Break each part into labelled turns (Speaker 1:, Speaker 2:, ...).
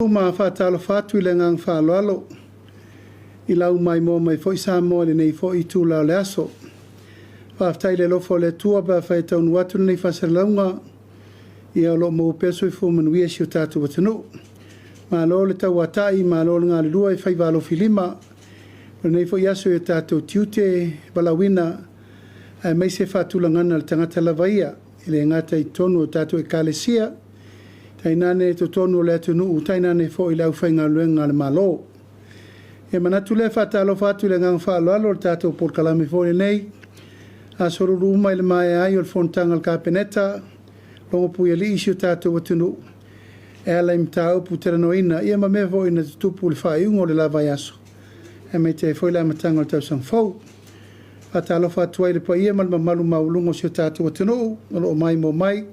Speaker 1: Ma faatalofa atu i le agaga faaaloalo i lau maimoa mai foi Samoa i lenei foi itula o le aso. Faafetai i le alofa o le Atua pe afai e taunuu atu lenei faasalalauga, ia o lo o maua pea le soifua manuia i si o tatou atunuu. Malo le tauatai, malo le galulue faiva alofilima i lenei foi aso i o tatou tiute valaauina aemaise faatulagaga o le tagata lava ia, e le gata i totonu o tatou Ekalesia, tainane totonu o le atunuu, tainane foi le aufaigaluega a le Malo. E manatu lea e faatalofa atu i le agaga faaaloalo i le tatou polokalame foi lenei, aso Lulu uma i le maea ai o le fonotaga a le Kapeneta, logopuialii si o tatou atunuu e ala i mataupu talanoaina, ia ma mea foi na tutupu i le faaiuga o le la vaiaso, aemaise ai foi le amataga o le tausaga fou. Faatalofa atu ai i le paia ma le mamalu maualuga o si o tatou atunuu o lo o maimoa mai i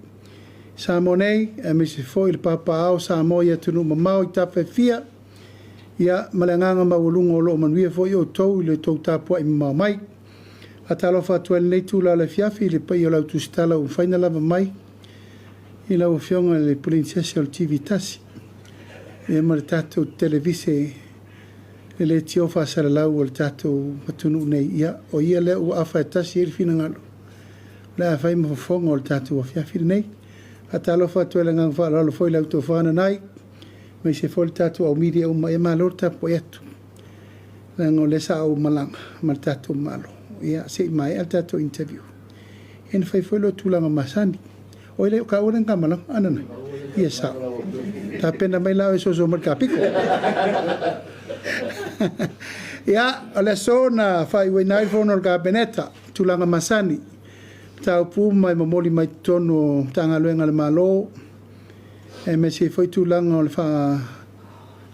Speaker 1: Samoa nei, aemaise foi le papaaao o Samoa i atunuu mamao i tafa e fia, ia ma le agaga maualuga o lo o manuia foi outou i le tou tapuai mamao mai. Faatalofa atu ai i lenei itula o le afiafi i le paia o le au tusitala ua mafai ona lava mai i lau Afioga i le Peresetene o le TV1, ia ma le tatou televise le leitio faasalalau o le tatou atunuu nei. Ia, o ia lea ua afa e tasi ai le finagalo, o le a fai ma fofoga o le tatou afiafi lenei. Faatalofa atu ai i le agaga faaaloalo foi i lau tofa Nanai, aemaise foi le tatou au media uma, ia malo le tapuai atu. Leaga o lea sa ou malaga ma le tatou Malo, ia se i maea le tatou interview, ia ona fai foi lea o tulaga masani. Oi le o kaua lea na malaga, a Nanai? Ia sao. Tapena mai la oe soso mai le kapiko. Ia, o le aso na faaiuina ai le fono a le Kapeneta, tulaga masani, mataupu uma e momoli mai totonu o Matagaluega a le Malo, aemaise ai foi tulaga o le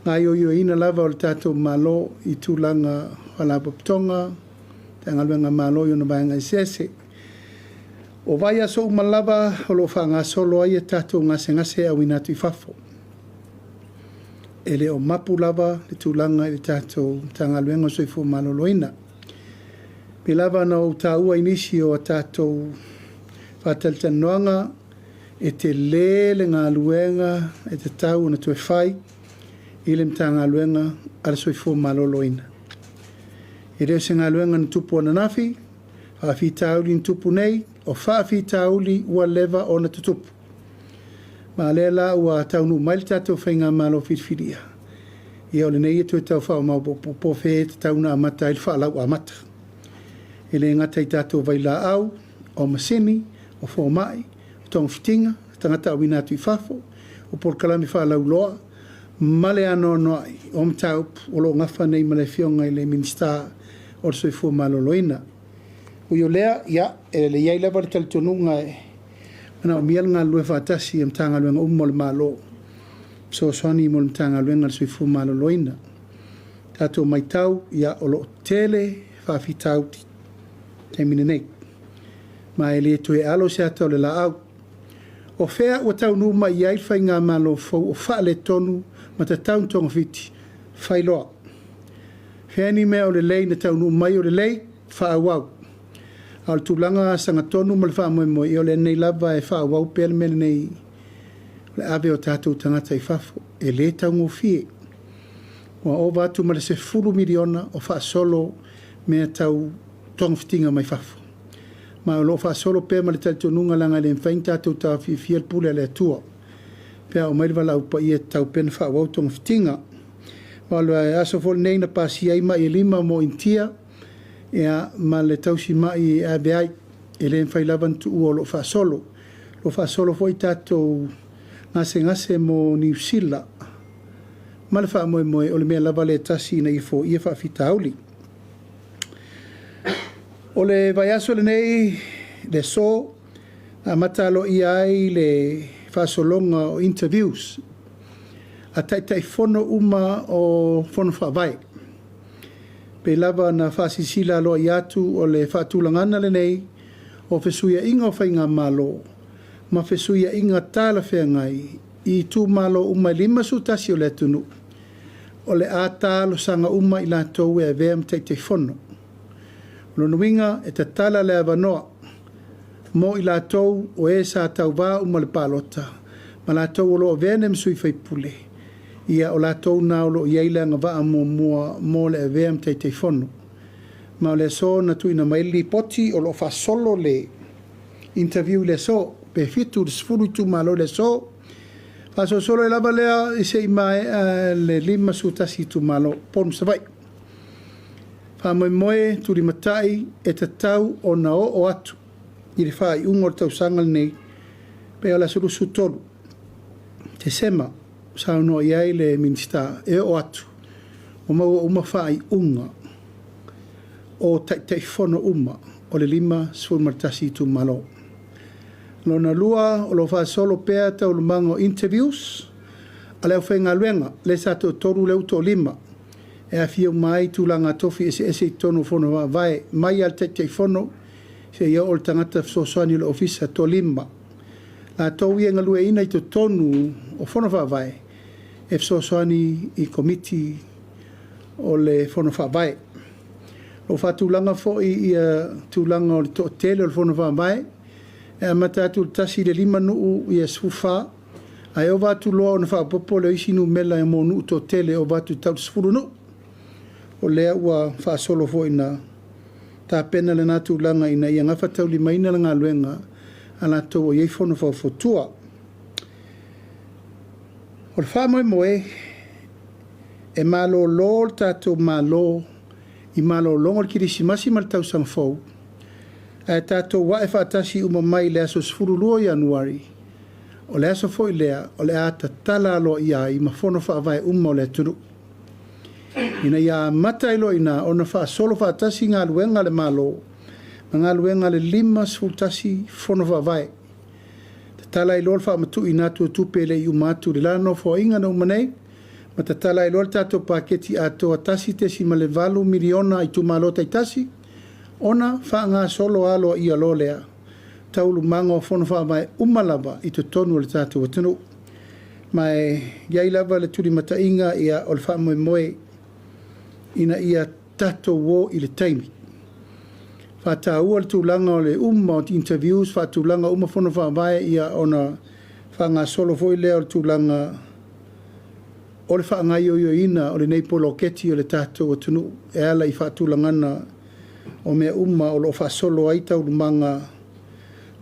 Speaker 1: faagaoioiina lava o le tatou Malo i tulaga o Faalapotopotoga, Matagaluega a le Malo i ona vaega eseese. O vaiaso uma lava o lo o faagasolo ai a tatou gasegase e auina atu i fafo. E le o mapu lava le tulaga i le tatou Matagaluega o le Soifua Maloloina. E pei lava ona ou taua i nisi o a tatou faatalatalanoaga, e tele le galuega e tatau ona toe fai i le Matagaluega a le Soifua Maloloina. E le o se galuega na tupu ananafi, faafitauli na tupu nei, o faafitauli ua leva ona tutupu. Ma o lea la ua taunuu mai le tatou faigamalo filifilia, ia o lenei e toe tau faamaopoopo po o fea e tatau ona amata ai le faalau amata. E le gata i tatou vailaau, o masini, o fomai, o togafitiga, tagata auina atu i fafo, o polokalame faalauiloa, ma le anoanoai o mataupu o lo o gafa nei ma le Afioga i le Minisita o le Soifua Maloloina. Ui o lea, ia, e i ai lava le talitonuga e manaomia le galulue faatasi i Matagaluega uma o le Malo, fesoasoani mo le Matagaluega o le Soifua Maloloina. Tatou matau, ia, o lo o tele faafitauli i le taimi lenei, ma e le toe alo se ata o le laau. O fea ua taunuu mai i ai le faigamalo fou o faaletonu ma tatau ona togafiti? Fai loa. Fea ni mea o lelei na taunuu mai o lelei? Faaauau. A o le tulaga sagatonu ma le faamoemoe, ia o lenei lava e faaauau pea le mea lenei o le ave o tatou tagata i fafo. E le taugofie. Ua ova atu ma le $10 miliona o faasolo mea tau togafitiga mai fafo. Ma o lo o faasolo pea ma le talitonuga leaga e le mafai ona tatou taofiofia le pule a le Atua. Pe a oo mai le valaau paia e tatau pea ona faaauau togafitiga. Ma o le aso foi lenei na pasia ai mai e 5 mo Initia, ia, ma le tausimai e ave ai. E le mafai lava ona tuua o lo o faasolo. O lo o faasolo foi tatou gasegase mo Niu Sila ma le faamoemoe o le mea lava lea e tasi ina ia foia faafitauli. O le vaiaso lenei, le aso, na amata aloaia ai le faasologa o interviews a Taitaifono uma o Fono Faavae. Pei lava na faasilasila aloaia atu o le faatulagaga lenei o fesuiaiga o faigamalo ma fesuiaiga talafeagai i itumalo uma e 51 o le atunuu, o le a talosaga uma i latou e avea ma Taitaifono. O lona uiga e tatala le avanoa mo i latou o e sa tauvā uma i le palota ma latou o lo o avea nei ma sui faipule. Ia, o latou na o lo o i ai le agavaa muamua mo le avea ma Taitaifono. Ma o le aso na tuuina mai ai le lipoti, o lo o faasolo le interview i le aso, pe 7 i le 10 itumalo i le aso. Faasolosolo ai lava lea se i maea le 51 itumalo, Upolu ma Savaii. Faamoemoe tulimatai e tatau ona oo atu i le faaiuga o le tausaga lenei, pe o le aso 23 Tesema, saunoa i ai le Minisita, e oo atu ua maua uma faaiuga o Taitaifono uma o le 51 itumalo. Lona lua, o lo o faasolo pea taualumaga o interviews a le aufaigaluega, lea sa toatolu, lea ua toalima, e aofia uma ai tulaga tofi eseese i totonu o Fono Faavae, mai lava i le Taitaifono seia oo i le tagata fesoasoani o le Ofisa, toalima. Latou ia e galueaiina i totonu o Fono Faavae e fesoasoani i Komiti o le Fono Faavae. O lo o faatulaga foi ia tulaga o le toatele o le Fono Faavae, e amata atu i le 1 i le 5 nuu ia 14, ae ova atu loa ona faaopoopo lea o isi numera mo nuu toatele e ova atu i le tau 10 nuu. O lea ua faasolo foi na tapena lena tulaga ina ia gafataulimaina le galuega a latou o i ai fono faufautua. O le faamoemoe e malolo le tatou Malo i malologa o le Kerisimasi ma le Tausaga Fou, ae tatou ae faatasi uma mai i le aso 12 o Ianuari, o le aso foi lea o le a tatala aloaia ai ma fono faavae uma o le atunuu, ina ia amata ai loa i ina ona faasolo faatasi galuega a le Malo ma galuega a le 51 fono faavae. Tatala ai loa le faamatuuina atu o tupe e le i uma atu i le la Nofoaiga na uma nei, ma tatala ai loa le tatou paketi atoa $1.8 miliona i itumalo taitasi, ona faagasolo aloaia loa lea taualumaga o fono faavae uma lava i totonu o le tatou atunuu. Ma e i ai lava le tulimataiga, ia, o le faamoemoe ina ia tatou o i le taimi. Faataua le tulaga o le uma o interviews, faatulaga uma fono faavae, ia ona faagasolo foi lea o le tulaga o le faagaoioiina o lenei poloketi o le tatou atunuu e ala i faatulagaga o mea uma o lo o faasolo ai taualumaga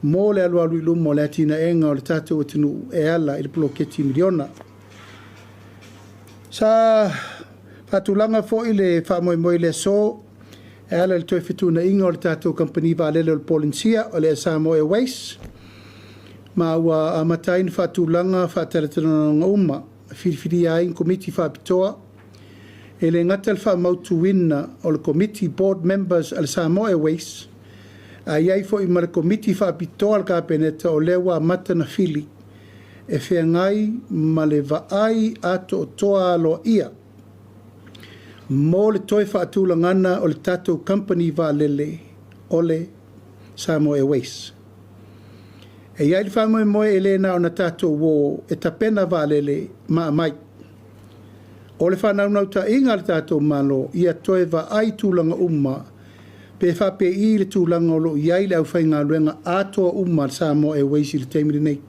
Speaker 1: mo le alualu i luma o le atinaega o le tatou atunuu e ala i le poloketi miliona. Sa faatulaga foi le faamoemoe i le aso e ala i le toe fetuunaiga o le tatou kamupani vaalele o le Polenisia, o le Samoa Airways, ma ua amata ai ona faatulaga faatalatalanoaga uma e filifilia ai ni komiti faapitoa. E le gata le faamautuina o le komiti board members a le Samoa Airways, ae i ai foi ma le komiti faapitoa a le Kapeneta o lea ua amata na fili e feagai ma le vaai atoatoa aloaia mo le toe faatulagana o le tatou kamupani vaalele o le Samoa Airways. E i ai le faamoemoe e le na ona tatou o e tapena vaalele ma aumai. O le faanaunautaiga a le tatou Malo, ia toe vaai tulaga uma pe faapei le tulaga o lo o i ai le aufaigaluega atoa uma a le Samoa Airways i le taimi lenei.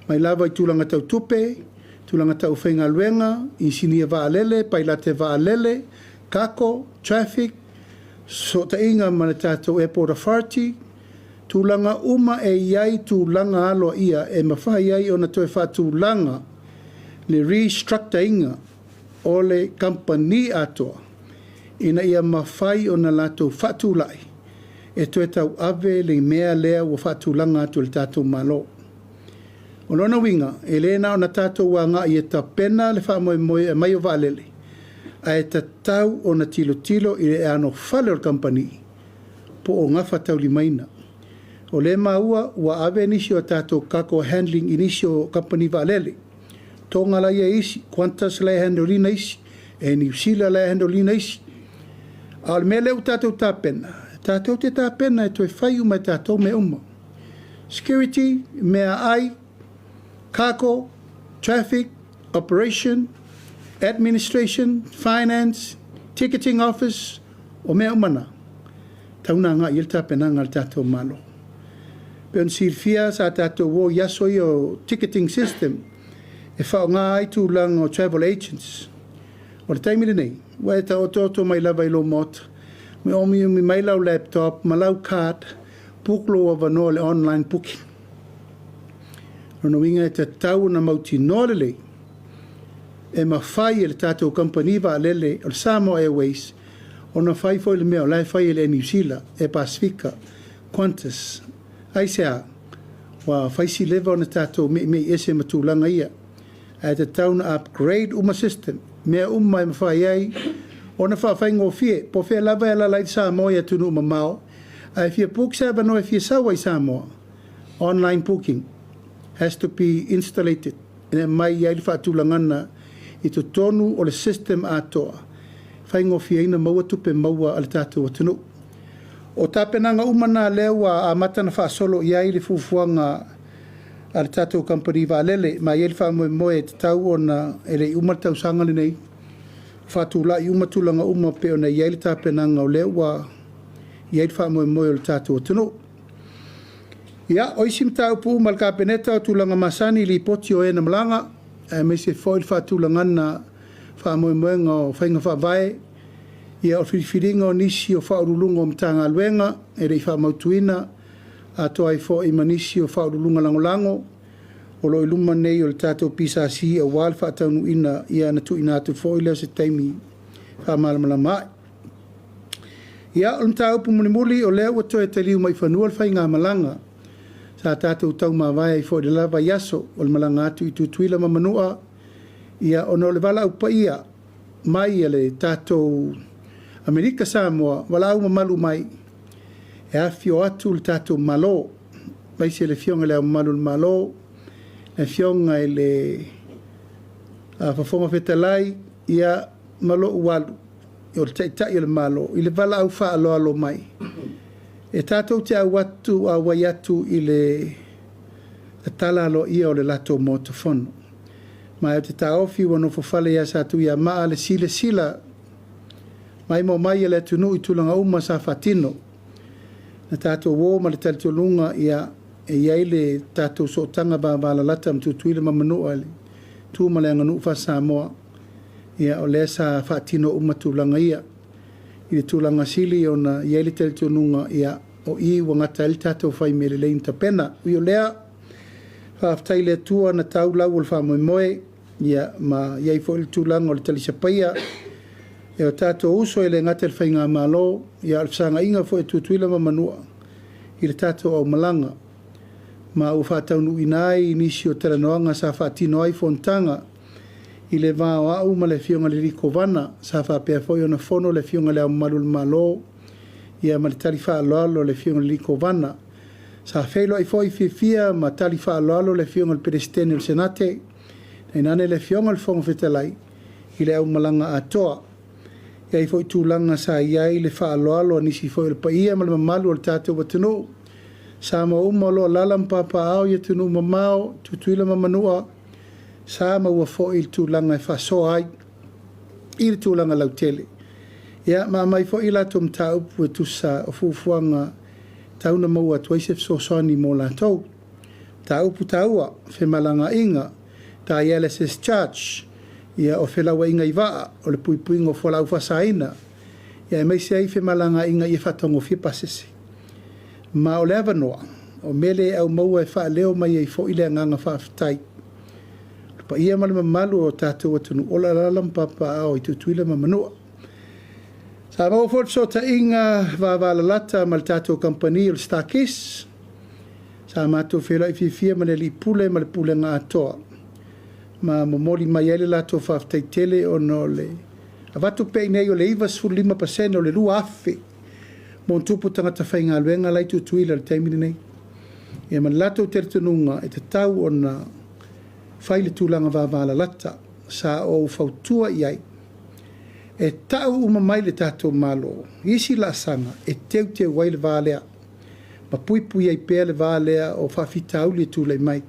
Speaker 1: Mai lava i tulaga tau tupe, tulaga tau faigaluega, inisinia vaalele, pailate vaalele, kako, traffic, fesootaiga ma le tatou Airport Authority, tulaga uma e i ai tulaga aloaia e mafai ai ona toe faatulaga le restructure ina o le kamupani atoa ina ia mafai ona latou faatulai e toe tauave le mea lea ua faatulaga atu e le tatou Malo. O lona uiga, e le na ona tatou agai e tapena le faamoemoe e aumai o vaalele, ae tatau ona tilotilo i le anofale o le kamupani po o gafataulimaina. O lea e maua ua ave nisi o tatou cargo handling i nisi o kamupani vaalele. Toga la ia isi, Qantas la e handle ina isi, e Niu Sila la e handle ina isi. A o le mea lea ua tatou tapena, tatou te tapena e toe fai uma e tatou mea uma. Security, meaai, cargo, traffic, operation, administration, finance, ticketing office, o mea uma na. Tau na agai i ai le tapenaga a le tatou Malo. Pe ona silafia sa tatou o i aso ia o ticketing system. e faaaoga ai tulaga o travel agents. O le taimi lenei, ua e taotooto mai lava i lou maota, ma omiomi mai lau laptop ma lau card, book lou avanoa i le online booking. O lona uiga e tatau ona mautinoa lelei e mafai e le tatou kamupani vaalele o le Samoa Airways ona fai foi le mea o la e fai e le Air Niu Sila, Air Pasifika, Qantas. Aisea? Ua fai si leva ona tatou meimei ese ma tulaga ia, ae tatau ona upgrade uma system, mea uma e mafai ai ona faafaigofie, po o fea lava e alaala ai le Samoa i atunuu mamao, ae fia book se avanoa e fia sau ai i Samoa, online booking has to be installated ina ia aumai ai le faatulagaga i totonu o le system atoa, e faigofieina maua tupe maua a le tatou atunuu. O tapenaga uma na lea ua amata ona faasolo i ai le fuafuaga a le tatou kamupani vaalele, ma e i ai le faamoemoe e tatau ona e le i uma le tausaga lenei, faatulai uma tulaga uma pei ona i ai le tapenaga o lea ua i ai le faamoemoe o le tatou atunuu. Ia, o isi mataupu uma a le Kapeneta o tulaga masani i lipoti o e na malaga, aemaise foi le faatulagaga faamoemoega o faiga faavae, ia o filifiliga o nisi o Faauluuluga o Matagaluega e le i faamautuina, atoa ai foi ma nisi o Faauluuluga Lagolago o lo o i luma nei o le tatou PSC aua le faataunuuina, ia ona tuuina atu foi lea o se taimi faamalamalama ai. Ia, o le mataupu mulimuli, o lea ua toe taliu mai i fanua le faigamalaga sa tatou taumavae ai foi i le la vaiaso, o le malaga atu i Tutuila ma Manua, ia ona o le valaau paia mai a le tatou Amerika Samoa, valaau mamalu mai e afifio atu le tatou Malo, aemaise le Afioga i Le Ao Mamalu o le Malo, le Afioga i le Fofoga Fetalai, ia ma lou alu o le Taitai o le Malo i le valaau faaaloalo mai e tatou te auai atu i le tatala aloaia o le latou Maota Fono. Ma ou te taofi ua nofofale ia Satuiamaa le silasila maimoa mai a le atunuu i tulaga uma sa faatino. Na tatou o ma le talitonuga ia e i ai le tatou sootaga vavalalata ma Tutuila ma Manua i le tu ma le aganuu faa-Samoa, ia o lea sa faatino uma tulaga ia. I le tulaga sili ona i ai le talitonuga ia o i ua gata ai le tatou fai mea lelei ma tapena. Ui o lea, faafetai i le Atua na tau lau o le faamoemoe, ia ma i ai foi le tulaga o le talisapaia e o tatou uso e le gata i le Faigamalo, ia a o le fesagaiga foi a Tutuila ma Manua i le tatou aumalaga, ma ua faataunuuina ai nisi o talanoaga sa faatino ai fonotaga i le va o au ma le Afioga i le alii Kovana, sa faapea foi ona fono le Afioga i Le Ao Mamalu o le Malo, ia ma le tali faaaloalo a le Afioga i le alii Kovana. Sa feiloai foi fiafia ma tali faaaloalo le Afioga i le Peresetene o le Senate, tainane le Afioga i le Fofoga Fetalai i le aumalaga atoa. E i ai foi tulaga sa i ai le faaaloalo a nisi foi o le paia ma le mamalu o le tatou atunuu, Samoa uma o lo o alaala ma papaaao i atunuu mamao, Tutuila ma Manua, sa maua foi le tulaga e faasoa ai i le tulaga lautele. Ia, ma aumai foi latou mataupu e tusa o fuafuaga e tau ona maua atu ai se fesoasoani mo latou. Mataupu taua, femalagaaiga, dialysis charge, ia o felauaiga i vaa, o le puipuiga o fualaau faasaina, ia aemaise ai femalagaaiga ia faataugofie pasese. Ma o le avanoa, o mea lea e aumaua e faaleo mai ai foi le agaga faafetai. O le paia ma le mamalu o tatou atunuu o lo o alaala ma papaaao i Tutuila ma Manua. Sa maua foi le fesootaiga vavalalata ma le tatou kamupani o le Starkiss. Sa matou feiloai fiafia ma le alii pule ma le pulega atoa, ma momoli mai ai le latou faafetai tele ona o le avatu pea i inei o le 95% o le 2,000 ma tupu tagata faigaluega la i Tutuila i le taimi lenei. Ia ma le latou talitonuga e tatau ona fai le tulaga vavalalata. Sa ou fautua i ai e tau uma mai le tatou Malo isi laasaga e teuteu ai le va lea ma puipui ai pea le va lea o faafitauli e tulai mai.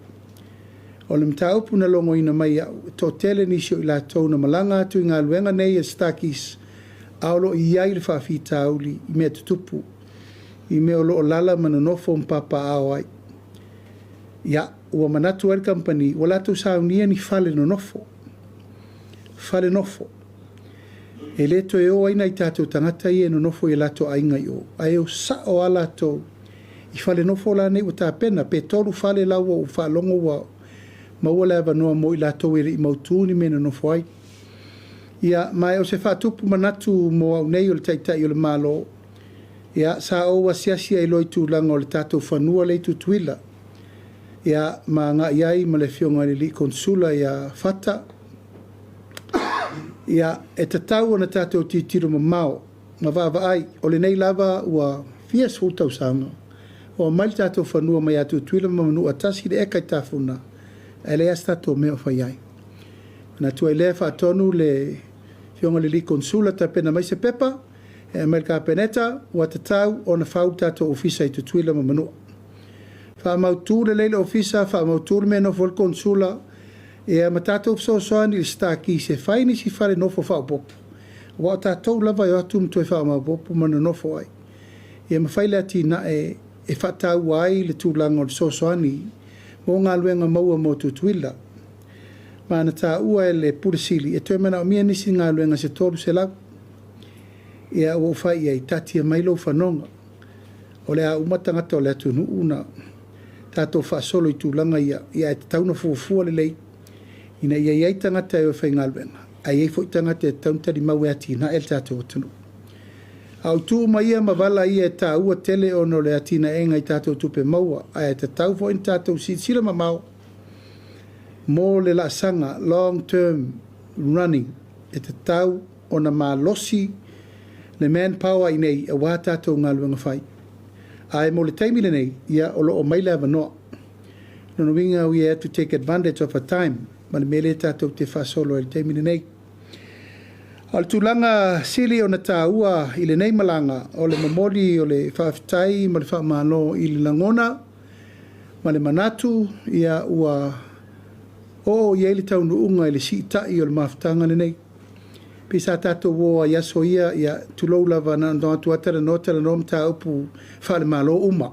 Speaker 1: O le mataupu na logoina mai au, e toatele nisi o i latou na malaga atu i galuega nei a Starkiss, a o lo o i ai le faafitauli i mea tutupu, i mea o lo o lala ma nonofo ma papaaao ai. Ia, ua manatu ai le kamupani ua latou saunia ni fale nonofo, fale nofo, e le toe o ai nai tatou tagata ia e nonofo i latou aiga i o, ae o sao lava latou i fale nofo la nei ua tapena, pe 3 fale la ua ou faalogo ua maua le avanoa mo i latou e le i mautu ni mea e nonofo ai. Ia, ma o se faatupu manatu mo au nei o le Taitai o le Malo, ia, sa ou asiasi ai loa i tulaga o le tatou fanua lea i Tutuila, ia, ma agai ai ma le Afioga i le alii Konesula ia Fata. Ia, e tatau ona tatou tilotilo mamao ma vaavaai, o lenei lava ua fia sefulu tausaga ua aumai le tatou fanua mai ia Tutuila ma Manua, 1 le eka i Tafuna, ae leai lava se tatou mea o fai ai. Manatu ai lea faatonu le Afioga i le alii Konesula tapena mai se pepa e aumai i le Kapeneta, ua tatau ona fau le tatou ofisa i Tutuila ma Manua. Faamautu lelei le ofisa, faamautu le mea e nofo ai le Konesula, ia ma tatou fesoasoani i le Star Keys e fai nisi fale nofo faaopoopo, aua o tatou lava e o atu ma toe faamaopoopo ma nonofo ai. Ia ma fai le atinae e faataua ai le tulaga o le fesoasoani mo galuega maua mo Tutuila. Ma na taua e le Pule Sili e toe manaomia nisi galuega se 300. Ia ua ou fai i ai, taatia mai lou fanoga. O le a uma tagata o le atunuu na tatou faasolo i tulaga ia, ia ae tatau ona fuafua lelei ina ia i ai tagata e o e faigaluega, ae i ai foi tagata e tatau ona talimau e atinae le tatou atunuu. A o itu uma ia ma vala ia e taua tele ona o le atinaega i tatou tupe maua, ae tatau foi ona tatou silasila mamao mo le laasaga long term running, e tatau ona malosi le manpower i inei aua tatou galuega fai. Ae mo le taimi lenei, ia o lo o mai le avanoa. Lona uiga, we have to take advantage of a time, ma le mea lea tatou te faasolo ai i le taimi lenei. A o le tulaga sili ona taua i lenei malaga, o le momoli o le faafetai ma le faamalo i le lagona ma le manatu, ia ua oo i ai le taunuuga i le siitai o le mafutaga lenei. Pei sa tatou o ai i aso ia, ia tulou lava, na ona atu lava talanoa talanoa mataupu faale-Malo uma.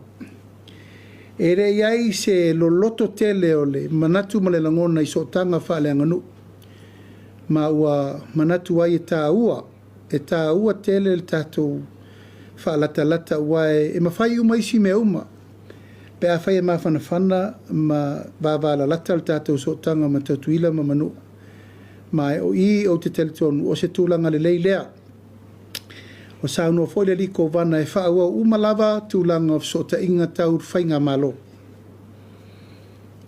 Speaker 1: E le i ai se loloto tele o le manatu ma le lagona i sootaga faaleaganuu. Ma ua manatu ai e taua, e taua tele le tatou faalatalata, aua e mafai uma isi mea uma pe afai e mafanafana ma vavalalata le tatou sootaga ma Tutuila ma Manua. Ma o i ou te talitonu o se tulaga lelei lea. O saunoa foi le alii Kovana e faaauau uma lava tulaga o fesootaiga tau faigamalo.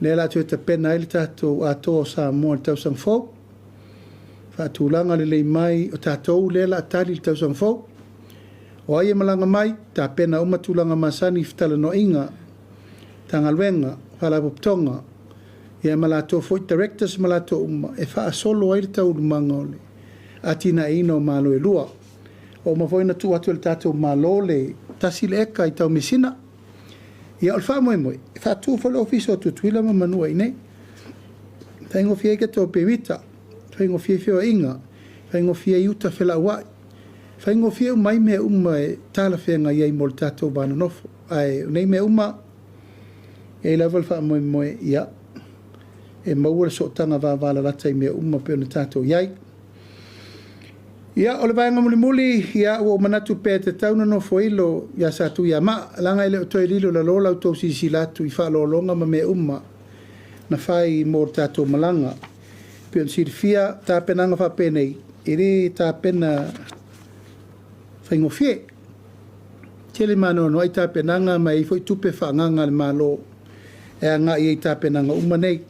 Speaker 1: Lea o le a toe tapena ai le tatou Atoa o Samoa i le tausaga fou. Faatulaga lelei mai o tatou lea o le a tali i le tausaga fou. O ai e malaga mai, tapena uma tulaga masani i fetalanoaiga, Matagaluega, Faalapotopotoga, ia ma latou foi directors ma latou uma e faasolo ai le taualumaga o le atinaeina o Malo e lua. Ua uma foi ona tuu atu e le tatou Malo le 1 le eka i Taumeasina. Ia o le faamoemoe, e faatu foi le ofisa o Tutuila ma Manua i inei. Faigofie ai tatou pemita, faigofie ai feoaiga, faigofie ai uta felauai, faigofie uma ai mea uma e talafeagai ai mo le tatou va nonofo. Ae o nei mea uma, e i ai lava le faamoemoe, ia, e maua le sootaga vavalalata i mea uma pei ona tatou i ai. Ia, o le vaega mulimuli, ia, ua ou manatu pea e tatau ona nofoilo ia Satuiamaa, leaga e le o toe lilo i lalo la outou silasila atu i faaaloaloga ma mea uma na fai mo le tatou malaga. Pei ona silafia, tapenaga faapenei, e le tapena faigofie. Tele ma anoanoai tapenaga ma e i ai foi tupe faaagaaga a le Malo e agai ai i tapenaga uma nei.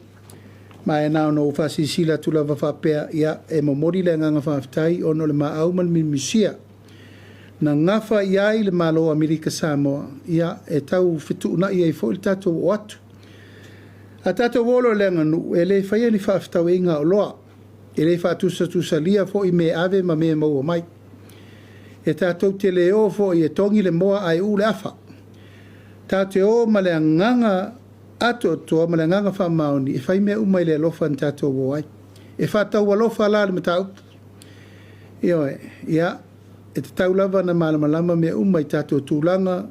Speaker 1: Ma e na ona ou faasilasila atu lava faapea, ia, e momoli le agaga faafetai ona o le maau ma le miumisia na gafa i ai le Malo o Amerika Samoa, ia, e tau fetuunai ai foi le tatou oo atu. A tatou o loa i le aganuu, e le faia ni faafetauaiga aoloa, e le faatusatusalia foi mea e ave ma mea e maua mai. E tatou te le o foi e togi le moa ae uu le afa. Tatou te o ma le agaga atoatoa ma le agaga faamaoni e fai mea uma i le alofa na tatou o ai. E faataualofa la le mataupu. Ioe, ia, e tatau lava ona malamalama mea uma i tatou tulaga.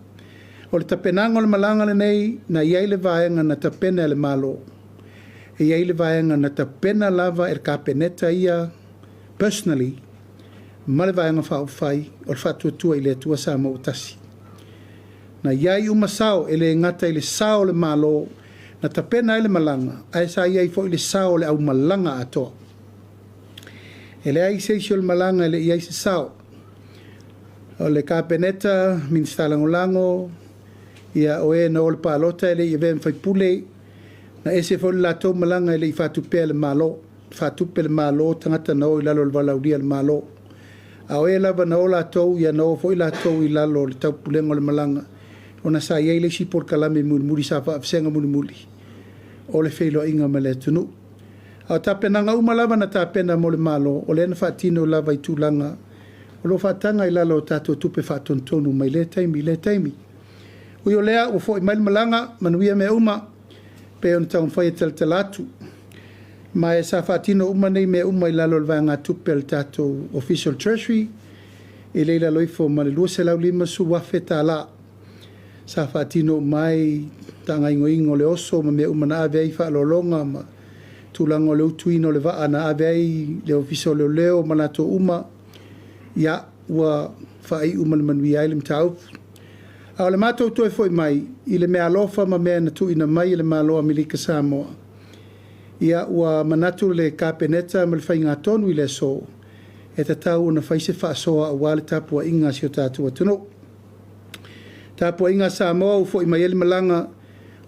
Speaker 1: O le tapenaga o le malaga lenei, na i ai le vaega na tapena e le Malo, e i ai le vaega na tapena lava e le Kapeneta ia personally ma le Vaega Faaupufai o le Faatuatua i le Atua Samoa ua Tasi. Na i ai uma sao, e le gata i le sao o le Malo na tapena ai le malaga, ae sa i ai foi le sao o le aumalaga atoa. E leai se isi o le malaga e le i i ai se sao. O le Kapeneta, Minisita Lagolago, ia o e na o i le palota e le i avea ma faipule, na ese foi le latou malaga e le i faatupea e le Malo. Faatupe e le Malo tagata na o i lalo o le valaaulia a le Malo. A o e lava na o latou, ia na o foi latou i lalo o le taupulega o le malaga, ona sa i ai le isi polokalame mulimuli sa faavasega mulimuli o le feiloaiga ma le atunuu. A o tapenaga uma lava na tapena mo le Malo, o lea na faatino lava i tulaga o lo o faataga i lalo o tatou tupe faatonutonu mai lea taimi i lea taimi. Ui o lea, ua foi mai le malaga, manuia mea uma, pei ona taumafai e talatala atu. Ma e sa faatino uma nei mea uma i lalo o le vaegatupe a le tatou Official Treasury, e le i lalo ifo ma le $250,000. Sa faatino uma ai faagaoioiga o le oso ma mea uma na ave ai faaaloaloga ma tulaga o le utuina o le vaa na ave ai le Ofisa o Leoleo ma latou uma, ia, ua faaiu ma le manuia ai le mataupu. A o le matou toe foi mai i le meaalofa ma mea na tuuina mai e le Malo o Amerika Samoa, ia ua manatu le Kapeneta ma le faigatonu i le aso, e tatau ona fai se faasoa aua le tapuaiga a si o tatou atunuu. Tapuaiga a Samoa ua foi mai ai le malaga,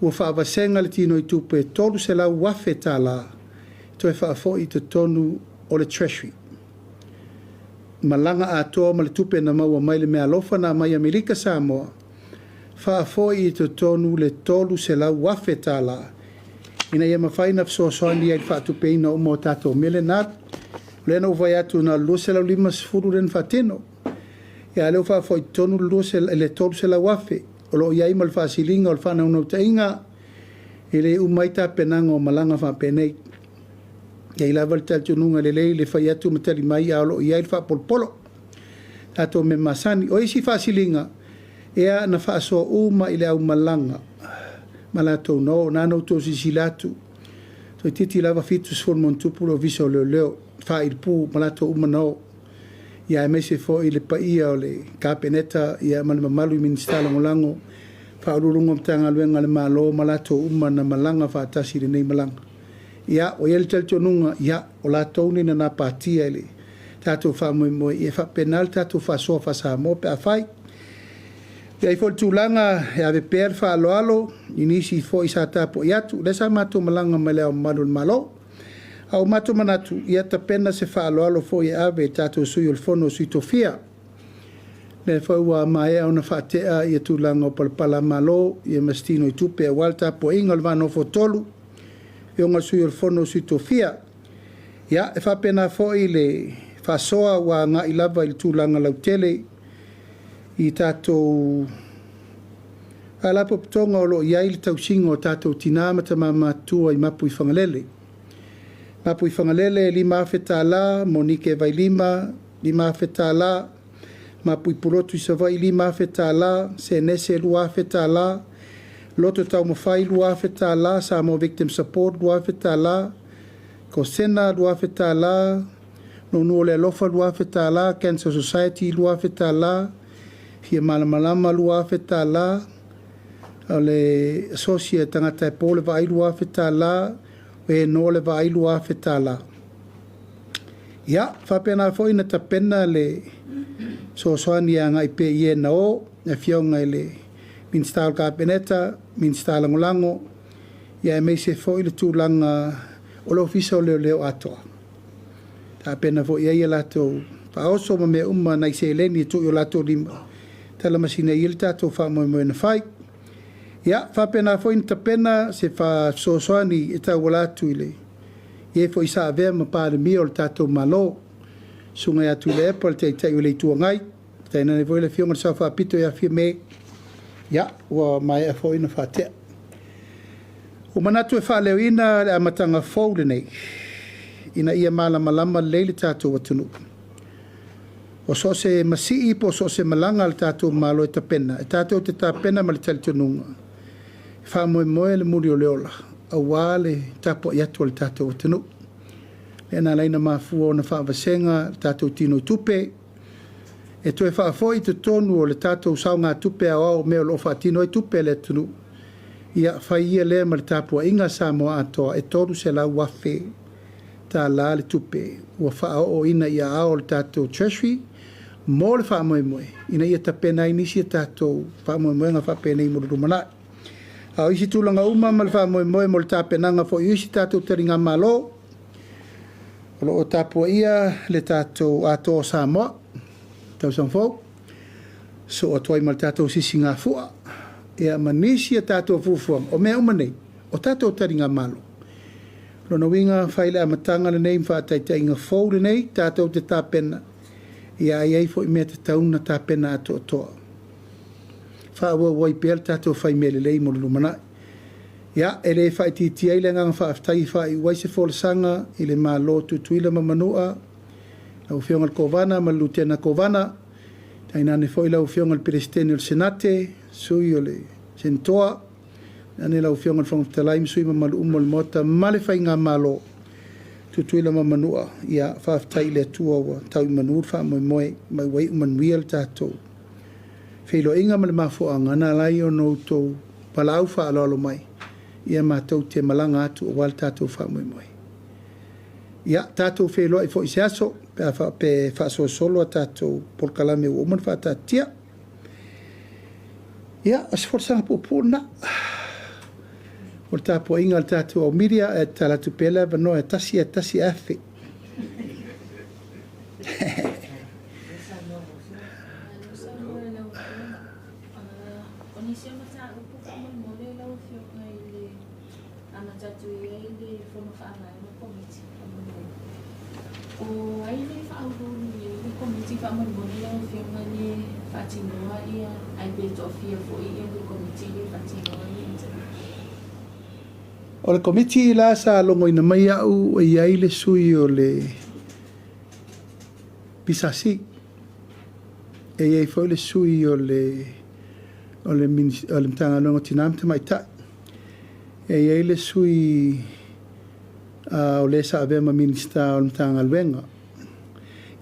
Speaker 1: ua faavasega le tinoitupe e $300,000 toe faafoi i totonu o le Treasury. Malaga atoa ma le tupe na maua mai le meaalofa na aumai Amerika Samoa, faafoi i totonu le $300,000 ina ia mafai ona fesoasoani ai i le faatupeina uma o tatou mea lea na alu. O lea na ou fai atu na o le 250 lea na faatino, a o lea ua faafoi i totonu le $300,000 o lo o i ai ma le faasiliga o le faanaunautaiga e le uma ai tapenaga o malaga faapenei. E i ai lava le talitonuga e lelei le fai atu ma tali mai a o lo o i ai le faapolopolo. Tatou mea masani. O isi faasiliga, ia na faasoa uma i le aumalaga ma latou na o. Na ona outou silasila atu, toeitiiti lava 70+ le Ofisa o Leoleo, faailupu ma latou uma na o. Ia aemaise foi le paia o le Kapeneta ia ma le mamalu i Minisita Lagolago, Faauluuluga o Matagaluega a le Malo ma latou uma na malaga faatasi i lenei malaga. Ia, ua i ai le talitonuga, ia, o latou nei na napatia i le tatou faamoemoe, ia e faapena le tatou faasoa faa-Samoa pe afai. E i ai foi le tulaga e ave pea le faaaloalo i nisi foi sa tapuai atu, lea sa matou malaga ma Le Ao Mamalu o le Malo. A ua matou manatu, ia tapena se faaaloalo foi e ave i le tatou Sui o le Fono a Sui Tofia. Lea foi ua maea ona faatea ia tulaga o palapala-a-malo ia ma se tinoitupe aua le tapuaiga o le va nofo tolu, afioga i le Sui o le Fono a Sui Tofia. Ia, e faapena foi le faasoa ua agai lava i le tulaga lautele i tatou faalapotopotoga o lo o i ai le tausiga o tatou tina ma tama matutua i Mapuifagalele. Mapuifagalele e $5,000, Monike Vailima $5,000, Mapui Pulotu i Savaii $5,000, Senese $2,000, Loto Taumafai $2,000, Samoa Victim Support $2,000, Kosena $2,000, Nuunuu o le Alofa $2,000, Cancer Society $2,000, Fia Malamalama $2,000, o le Asosi a Tagata e Po le Vaai $2,000, o e noa le vaai $2,000. Ia, faapena foi na tapena le fesoasoani e agai pea i e na o, le Afioga i le Minisita o le Kapeneta, Minisita Lagolago, ia aemaise foi le tulaga o le Ofisa o Leoleo atoa. Tapena foi i ai a latou faaoso ma mea uma nai seleni e tuu i o latou lima, talamasina ai le tatou faamoemoe na fai. Ia, faapena foi ona tapena se fesoasoani e tauala atu i le e foi sa avea ma Palemia o le tatou Malo, Susuga ia Tuilaepa le Taitai o le Itu Agai, tainane foi le Afioga i le Sao Faapito ia Fiame, ia, ua maea foi ona faatea. Ua manatu e faaleoina le amataga fou lenei, ina ia malamalama lelei le tatou atunuu. O so o se masii po o so o se malaga a le tatou Malo e tapena, e tatou te tapena ma le talitonuga e faamoemoe le muli o le ola aua le tapuai atu a le tatou atunuu. Lea na ala ai ona mafua ona faavasega le tatou tinoitupe e toe faafoi i totonu o le tatou saogatupe aoao o mea o lo o faatino ai tupe a le atunuu. Ia fai ia lea ma le tapuaiga a Samoa atoa e $300,000 le tupe ua faaooina i aao o le tatou Treasury mo le faamoemoe ina ia tapena ai nisi a tatou faamoemoega faapenei mo le lumanai. A o isi tulaga uma ma le faamoemoe mo le tapenaga foi o isi tatou taligamalo, o lo o tapuaia le tatou Atoa o Samoa tausaga fou, sosoo atu ai ma le tatou Sisigafua, ia ma nisi a tatou fuafuaga. O mea uma nei, o tatou taligamalo. Lona uiga, fai le amataga lenei ma faataitaiga fou lenei, tatou te tapena, ia a i ai foi mea e tatau ona tapena atoatoa. Faaauau ai pea le tatou fai mea lelei mo le lumanai. Ia, e le faaitiitia ai le agaga faafetai e faaiu ai se folasaga i le Malo o Tutuila ma Manua, lau Afioga i le Kovana ma le Lutena Kovana, tainane foi lau Afioga i le Peresetene o le Senate, sui o le Senatoa, tainane lau Afioga i le Fofoga Fetalai ma sui usufono mamalu uma o le Maota ma le Faigamalo Tutuila ma Manua. Ia, faafetai i le Atua ua tau i manu le faamoemoe ma ua iu manuia le tatou feiloaiga ma le mafuaaga na ala ai ona outou valaau faaaloalo mai ia matou te malaga atu aua le tatou faamoemoe. Ia, tatou feiloai foi i se aso pe a faapea e faasolosolo a tatou polokalame ua uma ona faataatitia. Ia, o se folasaga puupuu lena. O le tapuaiga a le tatou au media, ae tatala atu pea le avanoa e tasi e tasi afe.
Speaker 2: O nisi o mataupu faamolemole lau Afioga i le amata atu i ai le Fono Faavae ma Komiti faamolemole. O ai le faauluulu i ai le Komiti faamolemole lau Afioga le faatinoa ia ae pe toafia foi ia le Komiti le faatinoa ia interview?
Speaker 1: O le Komiti la sa logoina mai au e i ai le sui o le PSC, e i ai foi le sui o le o le o le Matagaluega o Tina ma Tamaitai, e i ai le sui o le sa avea ma Minisita o le Matagaluega,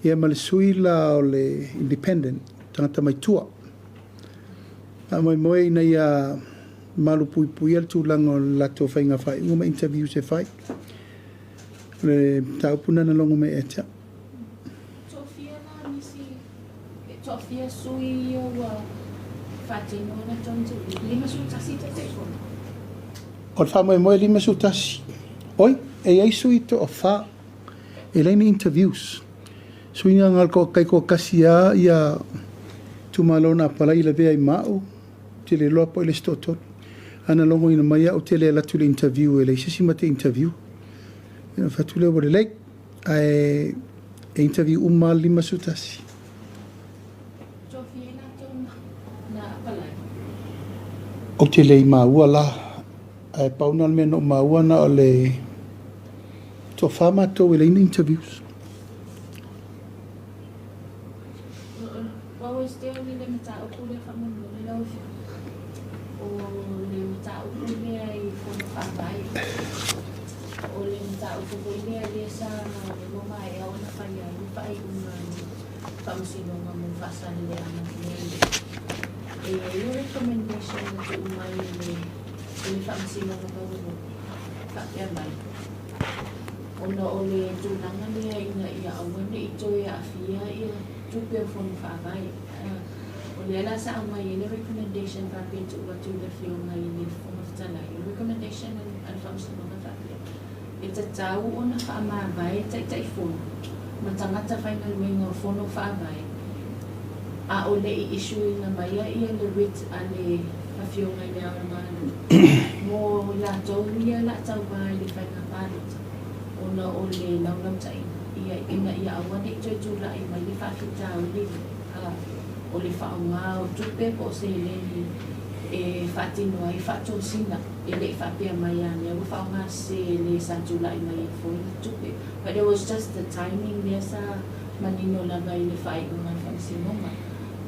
Speaker 1: ia ma le sui la o le Independent, tagata mai tua. Faamoemoe ina ia malupuipuia le tulaga o le latou faiga faaiuga ma interviews e fai. O le mataupu lena na logo mai ia te au.
Speaker 2: Toafia la nisi, toafia sui ia ua faatino a latou interview? 51 Taitaifono.
Speaker 1: O le faamoemoe 51. Oi, e i ai sui toafa e leai ni interviews. Sui na na o le taitoatasi lava ia itumalo na apalai i lavea ai ma au, ou te le iloa po o le isi toatolu. Ae na logoina mai au ou te le alu atu i le interview e leai se isi ma te interview. Ia ona fai atu lea ua lelei. Ae e interview uma lava le 51.
Speaker 2: Toafia i latou na apalai.
Speaker 1: Ou te le i maua la, ae pau na o le mea na ou maua na o le toafa matou e leai ni interviews.
Speaker 2: What was there i le mataupu lea faamolemole lau Afioga? O le mataupu lea i Fono Faavae. O le mataupu foi lea lea sa ua maea ona fai ai le faaiuga a le Faamasinoga mo Faasaleleaga nei. E i ai le recommendation na tuu mai e le i le Faamasinoga Maualuga faapea mai, ona o le tulaga lea ina ia aua ne i toe aafia ia tupe o Fono Faavae. O lea la sa aumai ai le recommendation faapea e tuu atu i le Afioga i le Fofoga Fetalai. O le recommendation a le Faamasinoga e faapea, e tatau ona faamavae Taitaifono ma tagata faigaluega o Fono Faavae a o le i issue ina maia ia le writ a le Afioga i Le Ao o le Malo mo i latou ia la tauva i le faiga palota ona o le laulautaiga ia ina ia aua ne i toe tulai mai le faafitauli a o le faaaoga o tupe po o seleni e faatino ai faatosina. E le i faapea mai a mea ua faaaoga sese e le sa tulai mai ai foi ni tupe but it was just the timing lea sa manino lava i le faaiuga a le Faamasinoga.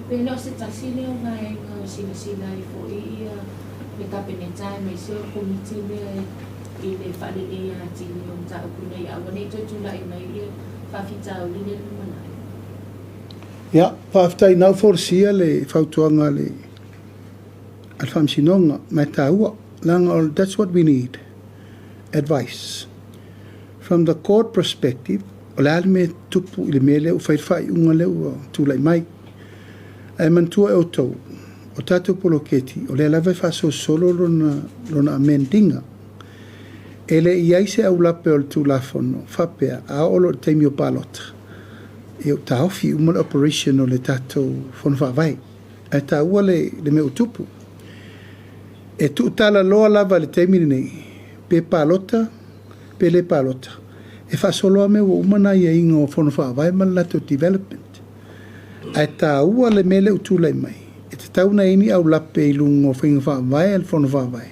Speaker 2: Pe le o se tasi lea o vaega o silasila ai foi ia le Kapeneta aemaise o le Komiti lea i le faaleleia atili o mataupu ina ia aua ne i toe tulai mai ia faafitauli lea i le lumanai.
Speaker 1: Ia, faafetai na ua folasia le fautuaga a le Faamasinoga, ma e taua, leaga o that's what we need, advice. From the court perspective, o le a le mea e tupu i le mea lea ua fai le faaiuga lea ua tulai mai. Ae manatua e outou, o tatou poloketi, o lea lava e faasolosolo lona amend iga. E le i ai se aulape o le Tulafono faapea a oo loa i le taimi o palota, ia ua taofi uma le operation o le tatou Fono Faavae. Ae taua le mea ua tupu. E tuutalaloa lava i le taimi lenei, pe palota pe le palota, e faasolo lava mea ua uma ona aiaiga o Fono Faavae ma le latou development. Ae taua le mea lea ua tulai mai, e tatau ona i ai ni aulape i luga o faiga faavae a le Fono Faavae.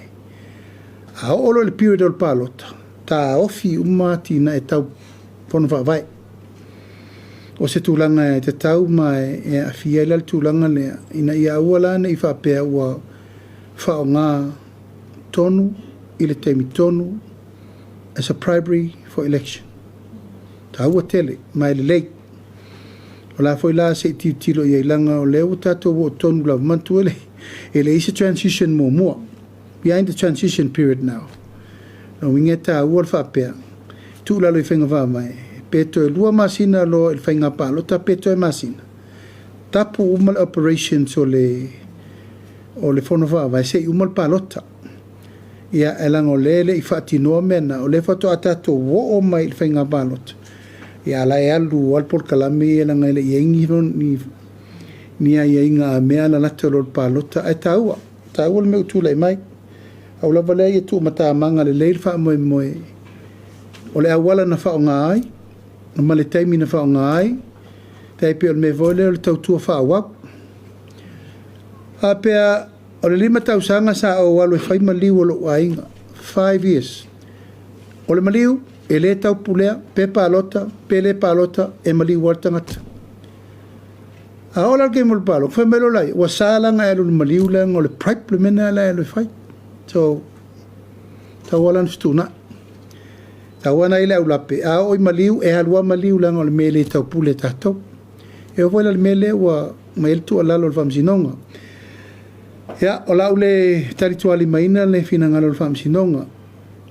Speaker 1: A oo loa i le period o le palota, taofi uma atinae tau Fono Faavae. O se tulaga e tatau ma e aafia ai la le tulaga lea, ina ia aua la ne i faapea ua faaaoga tonu i le taimi tonu as a primary for election. Taua tele ma e lelei. O la foi la se i tilotilo i ai leaga o lea ua tatou oo tonu lava. Manatua e leai se transition muamua. We are in the transition period now. Lona uiga e taua le faapea, tuu i lalo i faiga faavae, pe toe 2 masina loa i le faiga palota pe toe masina, tapu uma le operations o le Fono Faavae se i uma le palota. Ia, ae leaga o lea e le i faatinoa mea na, o lea faatoa tatou oo mai i le faiga palota, ia a la e alu lava le polokalame ia leaga e le i i ai ni aiaiga a mea lalata loa i le palota. Ae taua, taua le mea ua tulai mai. Pau lava lea ia tuumatamaga lelei le faamoemoe o le auala na faaaoga ai ma le taimi na faaaoga ai, tai pei o le mea foi lea o le tautua faaauau. Faapea o le 5 tausaga sa ou alu e fai maliu o lou aiga, 5 years. O le maliu, e le taupulea, pe palota, pe le palota, e maliu lava le tagata. A oo la i le taimi o le palota, fai mai loa laia, ua sa la ona e alu i le maliu leaga o le bribe le mea lena la e alu e fai. So, tatau lava la ona fetuunai. Tatau lava ona i ai le aulape, a oo i maliu, e alu lava maliu leaga o le mea e le taupule e tatou. E oo foi la i le mea lea ua aumai ai le tuualalo a le Faamasinoga. Ia, o le a ou le talitualimaina le finagalo o le Faamasinoga.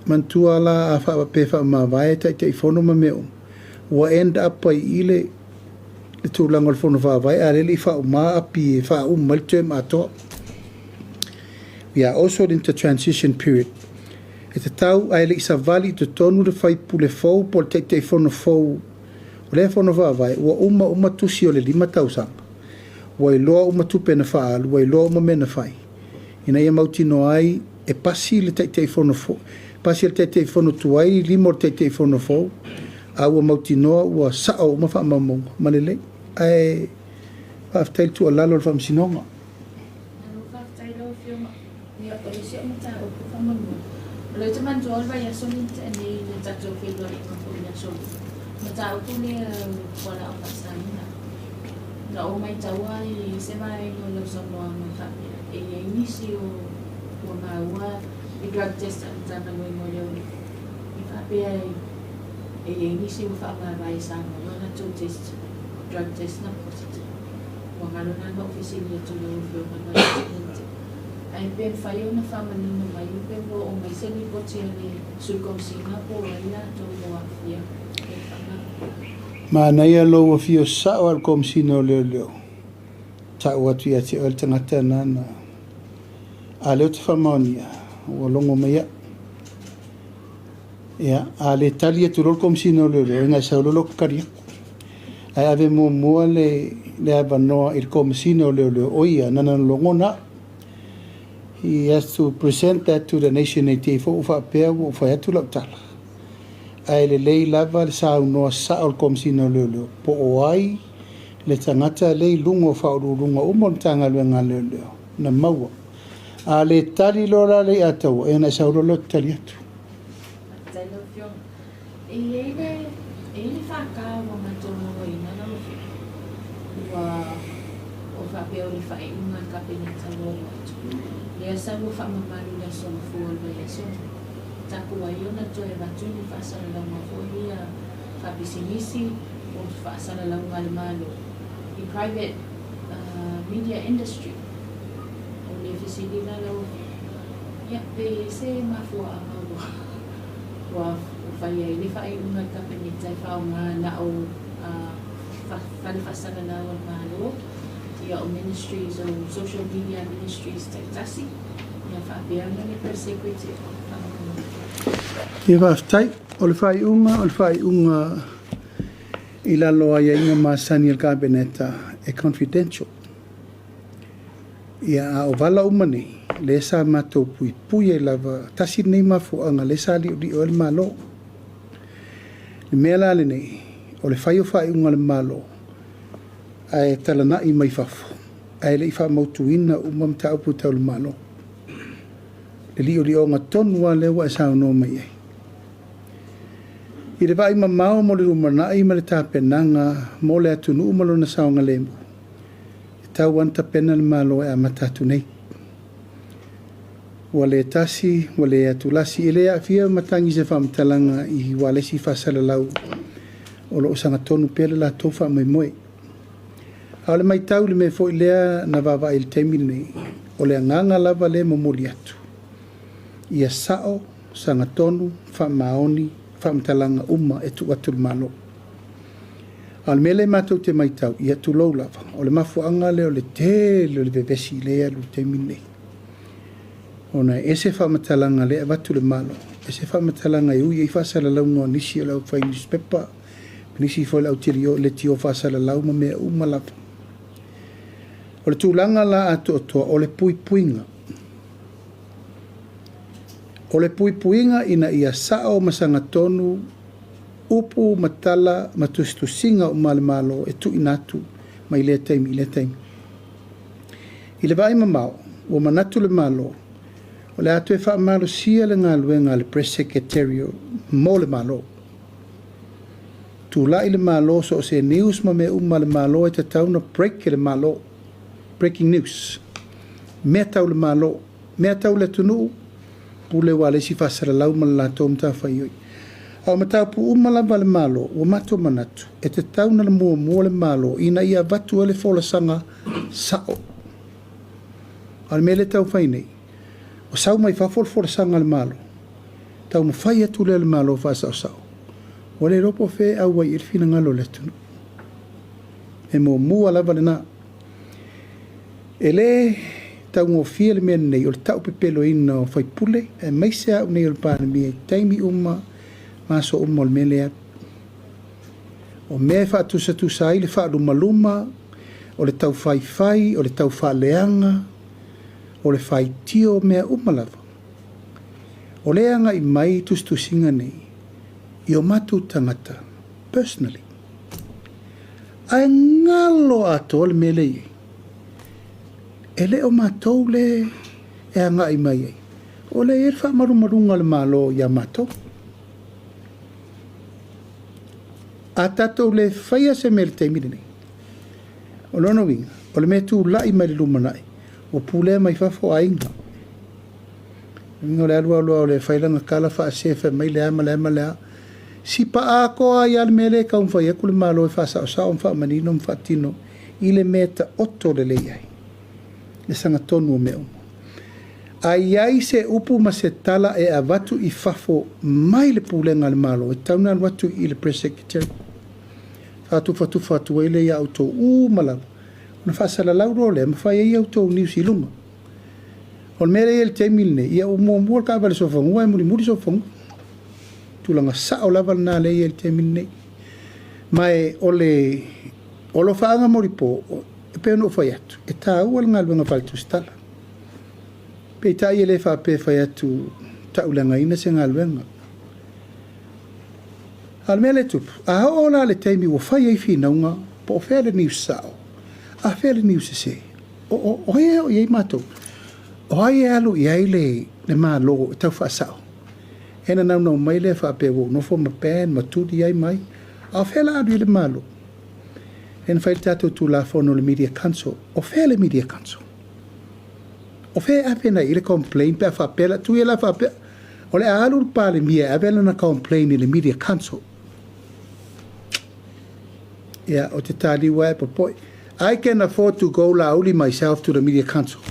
Speaker 1: Manatua la a pe faamavae Taitaifono ma mea uma, ua end up ai i i le tulaga o le Fono Faavae a o lea e le i faauma api e faauma ai le term atoa. We are also in the transition period. E tatau ae le i savali i totonu le faipule fou po o le Taitaifono fou o lea Fono Faavae, ua uma uma tusi o le 5 tausaga. Ua iloa uma tupe na faaalu, ua iloa uma mea na fai, ina ia mautinoa ai e pasi le Taitaifono fou, pasi e le Taitaifono tuai lima o le Taitaifono fou, a ua mautinoa ua sao uma faamaumauga ma lelei. Ae faafetai i le tuualalo a le Faamasinoga.
Speaker 2: Malo faafetai lau Afioga. Ia, o le isi au mataupu faamolemole, o lea ou te manatua o le vaiaso lea na tea nei i le tatou feiloaiga foi i le Aso Lua, mataupu lea o fualaau faasaina. Na ou maitaua i se vaega o lau saunoaga faapea e i ai nisi o ua maua i drug test a le Matagaluega o Leoleo e faapea e i ai nisi ua faamavae sa maua latou test, drug test na positive. Ua galo la na ou fesili atu i lau Afioga i le vaiaso lea na tea. Ae pe mafai ona faamanino mai pe ua oo mai se lipoti a le Sui Komesina po o ai latou ua aafia i le faamavae.
Speaker 1: Manaia lou afio sao a le Komesina o Leoleo, tau atu ia te oe le tagata lena a lea ou te faamaonia, ua logo mai au. Ia, a le tali atu loa le Komesina o Leoleo, ina e sau loa lou tali atu. Ae ave muamua le avanoa i le Komesina o Leoleo, o ia nana logona au. He has to present that to the nation e te i foi ua faapea ua ou fai atu lau tala. Ae lelei lava le saunoa sao o le Komesina o Leoleo, po o ai le tagata lea i luga o faauluuluga uma o le Matagaluega a Leoleo na maua. A le tali loa la le Ataua, ia ona e sau loa lea ou te tali atu.
Speaker 2: Faafetai lau Afioga. E i ai le, e i ai le FK ua matou mauaina lau Afioga. faapea o le faaiuga a le Kapeneta ua oo atu, lea sa ua faamamalu i le Aso Gafua o le vaiaso, tapu ai ona toe avatu ni faasalalauga foi ia faapisinisi po o faasalalauga a le Malo i private media industry. O le fesili la lau Afioga, ia pe i ai se mafuaaga ua ua fai ai le faaiuga a le Kapeneta e faaaoga na o fale faasalalau a le Malo, ia o ministries o social media ministries taitasi, ia faapea ona le Press Secretary. Faamolemole.
Speaker 1: Ia faafetai. O le faaiuga, o le faaiuga i lalo o aiaiga masani a le Kapeneta e confidential. Ia, a o vala uma nei, lea sa matou puipui ai lava, tasi lenei mafuaaga lea sa liolio ai le Malo. Le mea la lenei, o le fai o faaiuga a le Malo, ae talanai mai fafo, ae le i faamautuina uma mataupu tau le Malo. Le liolioga tonu lava lea ua e saunoa mai ai. I le vaai mamao mo le lumanai ma le tapenaga mo le atunuu ma lona saogalemu, e tatau lava ona tapena le Malo e amata atu nei. Ua le tasi, ua le atulasi, e le aafia matagi i se faamatalaga i ualesi faasalalau o lo o sagatonu pea le latou faamoemoe. A o le matau i le mea foi lea na vaavaai i le taimi lenei, o le agaga lava lea e momoli atu, ia sao, sagatonu, faamaoni, faamatalaga uma e tuu atu i le Malo. A o le mea lea matou te matau, ia tulou lava, o le mafuaaga lea o le tele o le vevesi lea e alu i le taimi lenei. Ona e ese faamatalaga lea e avatu i le Malo, ese faamatalaga e ui ai faasalalauga o nisi o le aufai newspaper, nisi foi o le auleitio faasalalau ma mea uma lava. O le tulaga la atoatoa o le puipuiga. O le puipuiga ina ia sao ma sagatonu upu ma tala ma tusitusiga uma a le Malo e tuuina atu mai lea taimi i lea taimi. I le vaai mamao, ua manatu le Malo, o le a toe faamalosia le galuega a le Press Secretary mo le Malo. Tulai le Malo so o se news ma mea uma a le Malo e tatau ona break e le Malo. Breaking news. Mea tau le Malo, mea tau le atunuu, pule ua le isi faasalalau ma le latou matafaioi. A o mataupu uma lava a le Malo, ua matou manatu, e tatau ona muamua le Malo ina ia avatu ai le folasaga sao. A o le mea lea e tau fai nei, o sau mai fafo le folasaga a le Malo, taumafai atu lea le Malo faasaosao, ua le iloa po o fea e auai i ai le finagalo o le atunuu. E muamua lava lena. E le taugofie le mea lenei o le taupepeloina o faipule, aemaise au nei o le Palemia i taimi uma ma aso uma o le mea lea. O mea e faatusatusa ai le faalumaluma, o le taufaifai, o le taufaaleaga, o le faitio, mea uma lava. O lea e agai mai tusitusiga nei i o matou tagata personally. Ae galo atoa le mea lea i ai. E le o matou le e agai mai ai. O lea e i ai le faamalumaluga a le Malo ia matou. A tatou le faia se mea i le taimi lenei, o lona uiga, o le mea tulai mai le lumanai, ua pulea mai fafo aiga. Uiga o le alu alu o le fai lana tala faase fai mai le a ma le a ma le a. Sipa atoa ai lava le mea lea e taumafai atu le Malo e faasaosao ma faamanino ma faatino i le mea taoto lelei ai, le sagatonu o mea uma. A i ai se upu ma se tala e avatu i fafo mai le pulega a le Malo, e tatau ona alu atu i le Press Secretary. Faatufatufa atu ai lea ia outou uma lava, ona faasalalau loa lea ma fai ai outou news i luga. O le mea lea e i ai i le taimi lenei, ia ua muamua le taavale sofanua ae mulimuli sofanua. Tulaga sao lava lena lea e i ai i le taimi lenei. Ma e o le alofaaga molipo, e pei ona ou fai atu, e taua le galuega faaletusitala. Peitai e le faapea e fai atu tauleagaina se galuega. A o le mea lea e tupu, a oo la le taimi ua fai ai finauga, po o fea le news sao, a fea le news sese, o ai e oo i ai matou? O ai e alu i ai le Malo e tau faasao? E na naunau mai lea faapea ua ou nofo ma ban ma tuli ai mai. A o fea la alu i ai le Malo? Lea na fai le tatou Tulafono o le Media Council. O fea le Media Council? O fea e ave agai i ai le complain pe a faapea la, tuu ia la faapea, o le a alu le Palemia e ave lana complain i le Media Council. Ia, o te taliu lava e popoe. I can afford to go Laauli myself to the Media Council.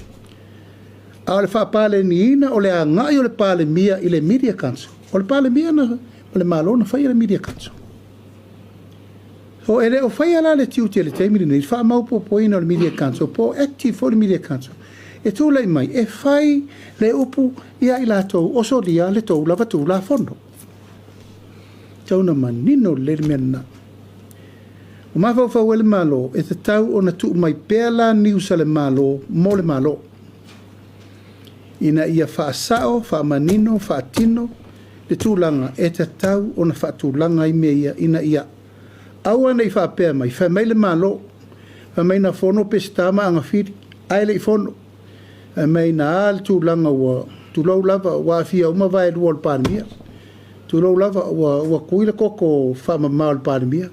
Speaker 1: A o le faapaleniina o le agai o le Palemia i le Media Council, o le Palemia na, o le Malo na faia le Media Council. So e le o faia la le tiute i le taimi lenei, le faamaopoopoina o le Media Council, po o active foi le Media Council, e tulai mai e fai le upu ia i latou o solia le tou lava Tulafono. Tau na manino lelei le mea lena. Ua mafaufau ai le Malo e tatau ona tuu mai pea la news a le Malo mo le Malo, ina ia faasao, faamanino, faatino le tulaga e tatau ona faatulaga ai mea ia, ina ia aua ne i faapea mai, fai mai le Malo, fai mai na fono Peseta ma Agafili, ae le i fono, fai mai na a le tulaga ua tulou lava, ua aafia uma vaelua o le Palemia, tulou lava, ua kui le koko faamama o le Palemia.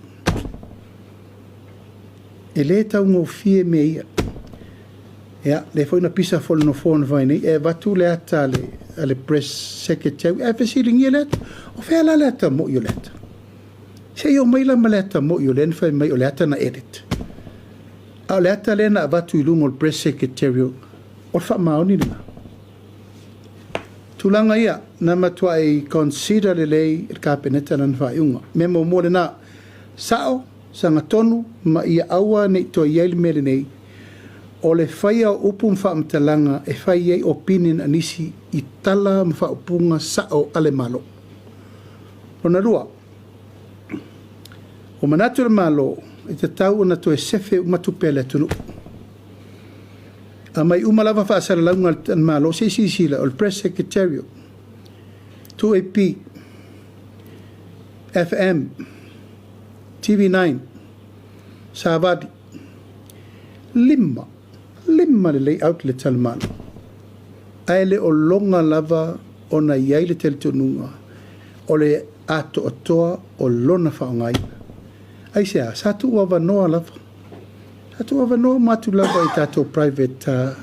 Speaker 1: E le taugofie mea ia. Ia, lea foi na pisa foi le nofoa na fai nei, e avatu le ata a le press secretary, ae fesiligia le ata. O fea la le ata moi o le ata? Se i omai la ma le ata moi o lea na fai mai o le ata na edit. A o le ata lea na avatu i luga o le press secretary, o le faamaoni lena. Tulaga ia, na matuai consider lelei e le Kapeneta lana faaiuga. Mea muamua lena, sao, sagatonu ma ia aua ne i toe i ai le mea lenei, o le faia o upu ma faamatalaga e fai ai opinion a nisi i tala ma faaupuga sao a le Malo. Lona lua, ua manatu le Malo e tatau ona toe sefe uma tupe a le atunuu. Aumai uma lava faasalalauga a le Malo, se i silasila, o le Press Secretariat, 2AP, FM, TV9, Savali, lima, lima lelei outlet a le Malo. Ae le o loga lava ona i ai le talitonuga o le atoatoa o lona faaaogaina. Aisea? Sa tuu avanoa lava. Sa tuu avanoa uma atu lava i tatou private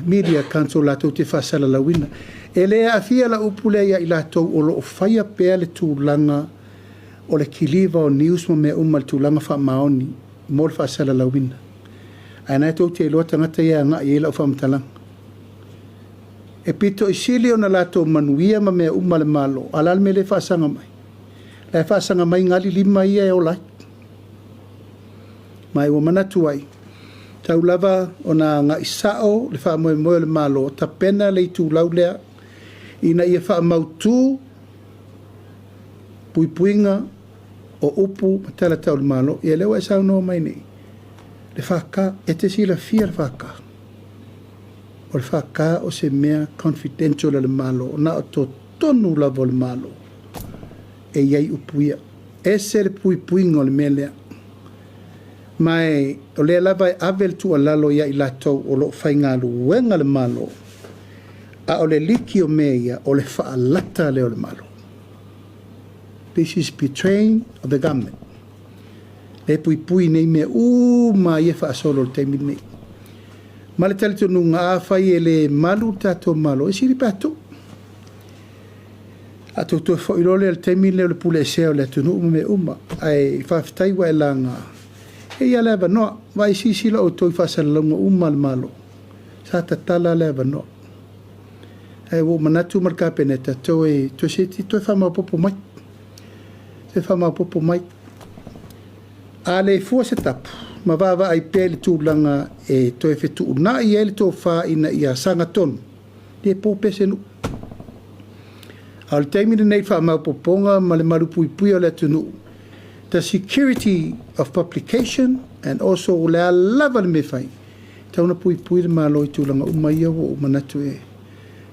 Speaker 1: media council latou te faasalalauina. E le aafia la upu lea ia i latou o lo o faia pea le tulaga o le kiliva o news ma mea uma i le tulaga faamaoni mo le faasalalauina. Ae na e tou te iloa tagata ia e agai i ai lau faamatalaga. E pito i sili ona latou manuia ma mea uma a le Malo, a o le a le mea lea e faasaga mai? La e faasaga mai gali lima ia e ola ai. Ma ua manatu ai, tau lava ona agai sao le faamoemoe o le Malo, tapena le itulau lea ina ia faamautu puipuiga o upu ma tala tau le Malo. Ia lea ua e saunoa mai nei, le FK, e te silafia le FK. O le FK o se mea confidential a le Malo, na o totonu lava o le Malo e i ai upu ia. Ese le puipuiga o le mea lea. Ma e, o lea lava e ave le tuualalo ia i latou o lo o faigaluega le Malo, a o le liki o mea ia, o le faalata lea o le Malo. This is betraying of the government. Le puipui nei mea uma ia faasolo i le taimi lenei. Ma le talitonuga, afai e le malu le tatou Malo, e sili pe a tuu. A tou toe foi loa lea i le taimi lea o le pule esea o le atunuu ma mea uma. Ae faafetai ua e laga. E i ai le avanoa. Vaai silasila outou i faasalalauga uma a le Malo. Sa tatala le avanoa. Ae ua ou manatu ma le Kapeneta, toe, toe se toe faamaopoopo mai. Toe faamaopoopo mai. A le fua se tapu, ma vaavaai pea i le tulaga e toe fetuunai ai le tofa ina ia sagatonu, le po pea se nuu. A o le taimi lenei i le faamaopoopoga ma le malupuipuia o le atunuu, the security of publication and also o le a lava le mea fai, tau na puipui le Malo i tulaga uma ia ua ou manatu e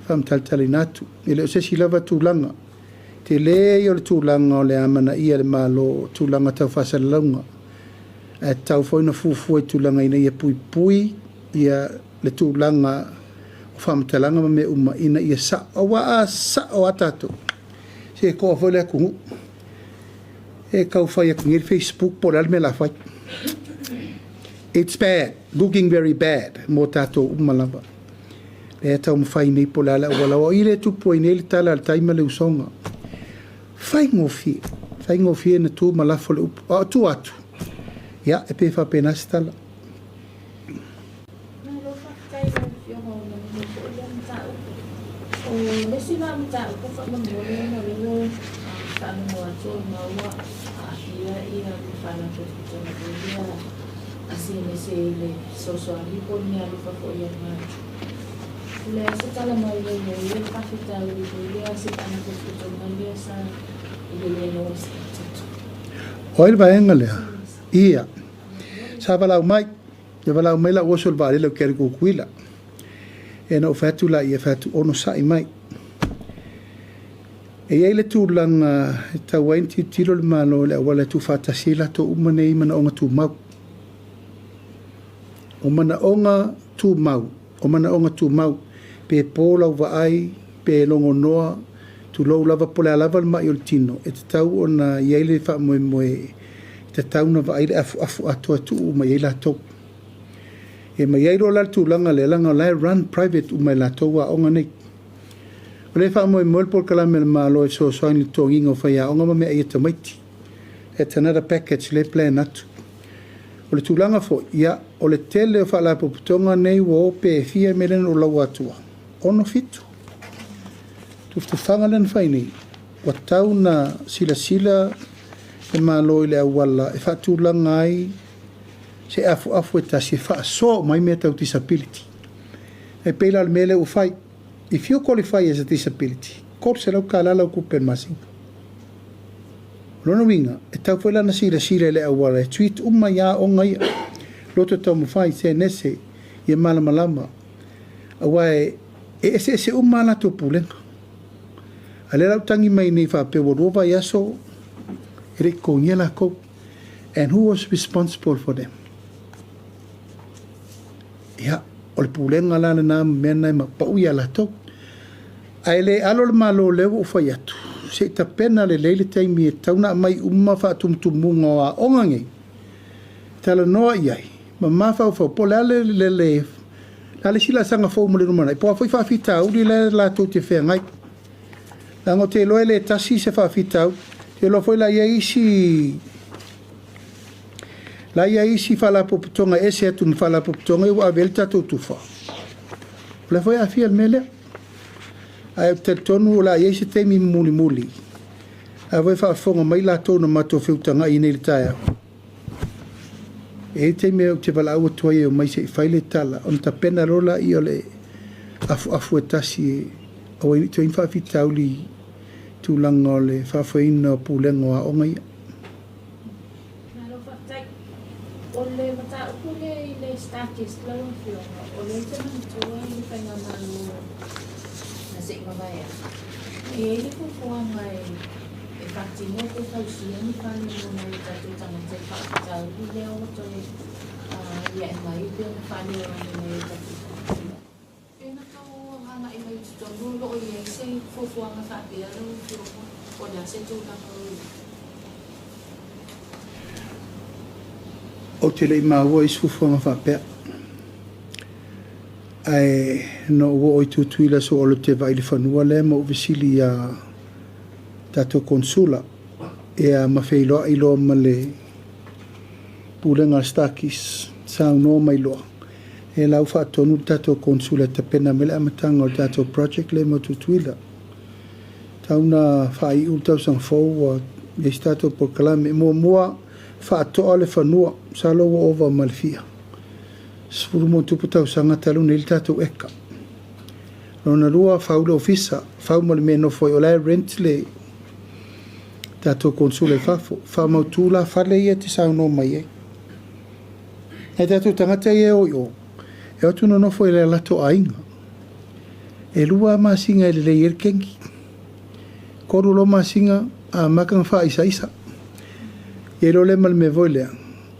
Speaker 1: faamatalatalaina atu. E le o se isi lava tulaga, tele ia o le tulaga o le amanaia e le Malo tulaga tau faasalalauga, ae tatau foi ona fuafua i tulaga ina ia puipui ia le tulaga o faamatalaga ma mea uma ina ia sao. Aua a sao a tatou, se e toa foi le atunuu. E tau fai atu nei le Facebook po o le a le mea o le a fai. It's bad, looking very bad mo tatou uma lava. Lea e taumafai nei po o le a le auala. Aua o i lea e tupu ai nei le tala a le tai ma le usoga. Faigofie, faigofie na tu ma lafo le upu. A o tua atu, ia, e pei e faapena se tala.
Speaker 2: Malo faafetai i lau Afioga ua manino foi lea mataupu. O le isi la mataupu faamolemole ona o lea ua faalogo atu o lena ua aafia le Faalapotopotoga foi lea a CNSA i le fesoasoani po o le meaalofa foi a le Malo. O le a se tala mai i ai le faafitauli foi lea se Faalapotopotoga lea sa i le le maua se tatu?
Speaker 1: O ai le vaega lea? Ia. Sa valaau mai. Ia valaau mai la'u oso i le vaalele ou te alu i Tutuila. Ia na ou fai atu laia, fai atu, Onosai mai. E i ai le tulaga e tatau ai ona tilotilo le Malo i le auala e tuufaatasi ai latou uma nei i manaoga tumau. O manaoga tumau, o manaoga tumau, pe po lau vaai, pe logonoa, tulou lava po o le a lava le ma'i o le tino, e tatau ona i ai le faamoemoe e tatau ona vaai le afuafu atoa e tuu uma i ai latou. E ma i ai loa la le tulaga lea, leaga o la e run private uma e latou aoga nei. O lea e faamoemoe le polokalame a le Malo e fesoasoani i le totogiina o faiaoga ma meaai a tamaiti. That's another package lea e plan atu. O le tulaga foi, ia, o le tele o faalapotopotoga nei ua o pe fia mea lea na ou laua atua, 6, 7. Tufatufaga lea na fai nei, ua tau na silasila le Malo i le auala e faatulaga ai se afuafu e tasi e faasoa uma ai mea tau disability. E pei la o le mea lea ua fai, if you qualify as a disability, $300 lau tupe i le masina. O lona uiga, e tau foi la ona silasila i le auala e treat uma ai aoga ia, loto taumafai, senese, ia malamalama, aua e eseese uma a latou pulega. A lea la ua tagi mai nei faapea ua 2 vaiaso e le i totogia latou. And who was responsible for them? Ia, o le pulega la lena ma mea na e mapau ia latou. Ae le alo le Malo lea ua ou fai atu, se i tapena lelei le taimi e tatau ona aumai uma faatumutumuga o aoga nei, talanoa i ai, ma mafaufau po o le a le, le, le, a le isi laasaga fou mo le lumanai, po o a foi faafitauli la latou te feagai. Leaga ou te iloa e le tasi se faafitauli. Ou te iloa foi la i ai isi la i ai isi faalapotopotoga e ese atu ma faalapotopotoga ia ua ave ai le tatou tufa. O lea foi e aafia le mea lea. Ae ou te talitonu o le a i ai se taimi mulimuli. A foi e faafofoga mai latou na matou feutagai nei i le taeao. E i ai taimi ou te valaau atu ai e omai se i fai le tala, ona tapena loa laia o le afuafu e tasi e aua ai ne i toe i ai ni faafitauli i tulaga o le faafoeina o pulega o aoga ia.
Speaker 2: Malo faafetai. O le mataupu lea i le StarKist lau Afioga, o lea ou te manatua i le faigamalo na se i mavae atu, e i ai le fuafuaga e e faatino pe fausia ni fale mo nai o tatou tagata i faafitauli lea ua toe aliae mai pei ona faaleo ai e nai o tatou tagata. Pe na tou agai mai i totonu o lo o i ai se fuafuaga faapea lau Afioga, po o le a se tulaga o i ai?
Speaker 1: Ou te le i maua i se fuafuaga faapea. Ae na ou oo i Tutuila so ou alu te vaai i le fanua lea ma ou fesili iā tatou Konesula ia ma feiloai loa ma le Pulega a Stakis, saunoa mai loa, e lau faatonu le tatou Konesula e tapena mai le amataga o le tatou project lea mo Tutuila. Tau na faaiu le tausaga fou ua i ai se tatou polokalame. Muamua, faatoa le fanua, masalo ua ova ma le fia 10+ tausaga talu nei le tatou eka. Lona lua, fau le ofisa, fau ma le mea e nofo ai, o la e rent le tatou konsula i fafo. Faamautu la fale ia e te saunoa mai ai. Nai tatou tagata ia e o i o, e o atu nonofo i le latou aiga. E 2 masina e lelei ai le kegi. 3 loa masina, amata ona faaisaisa. Ia iloa lea ma le mea foi lea,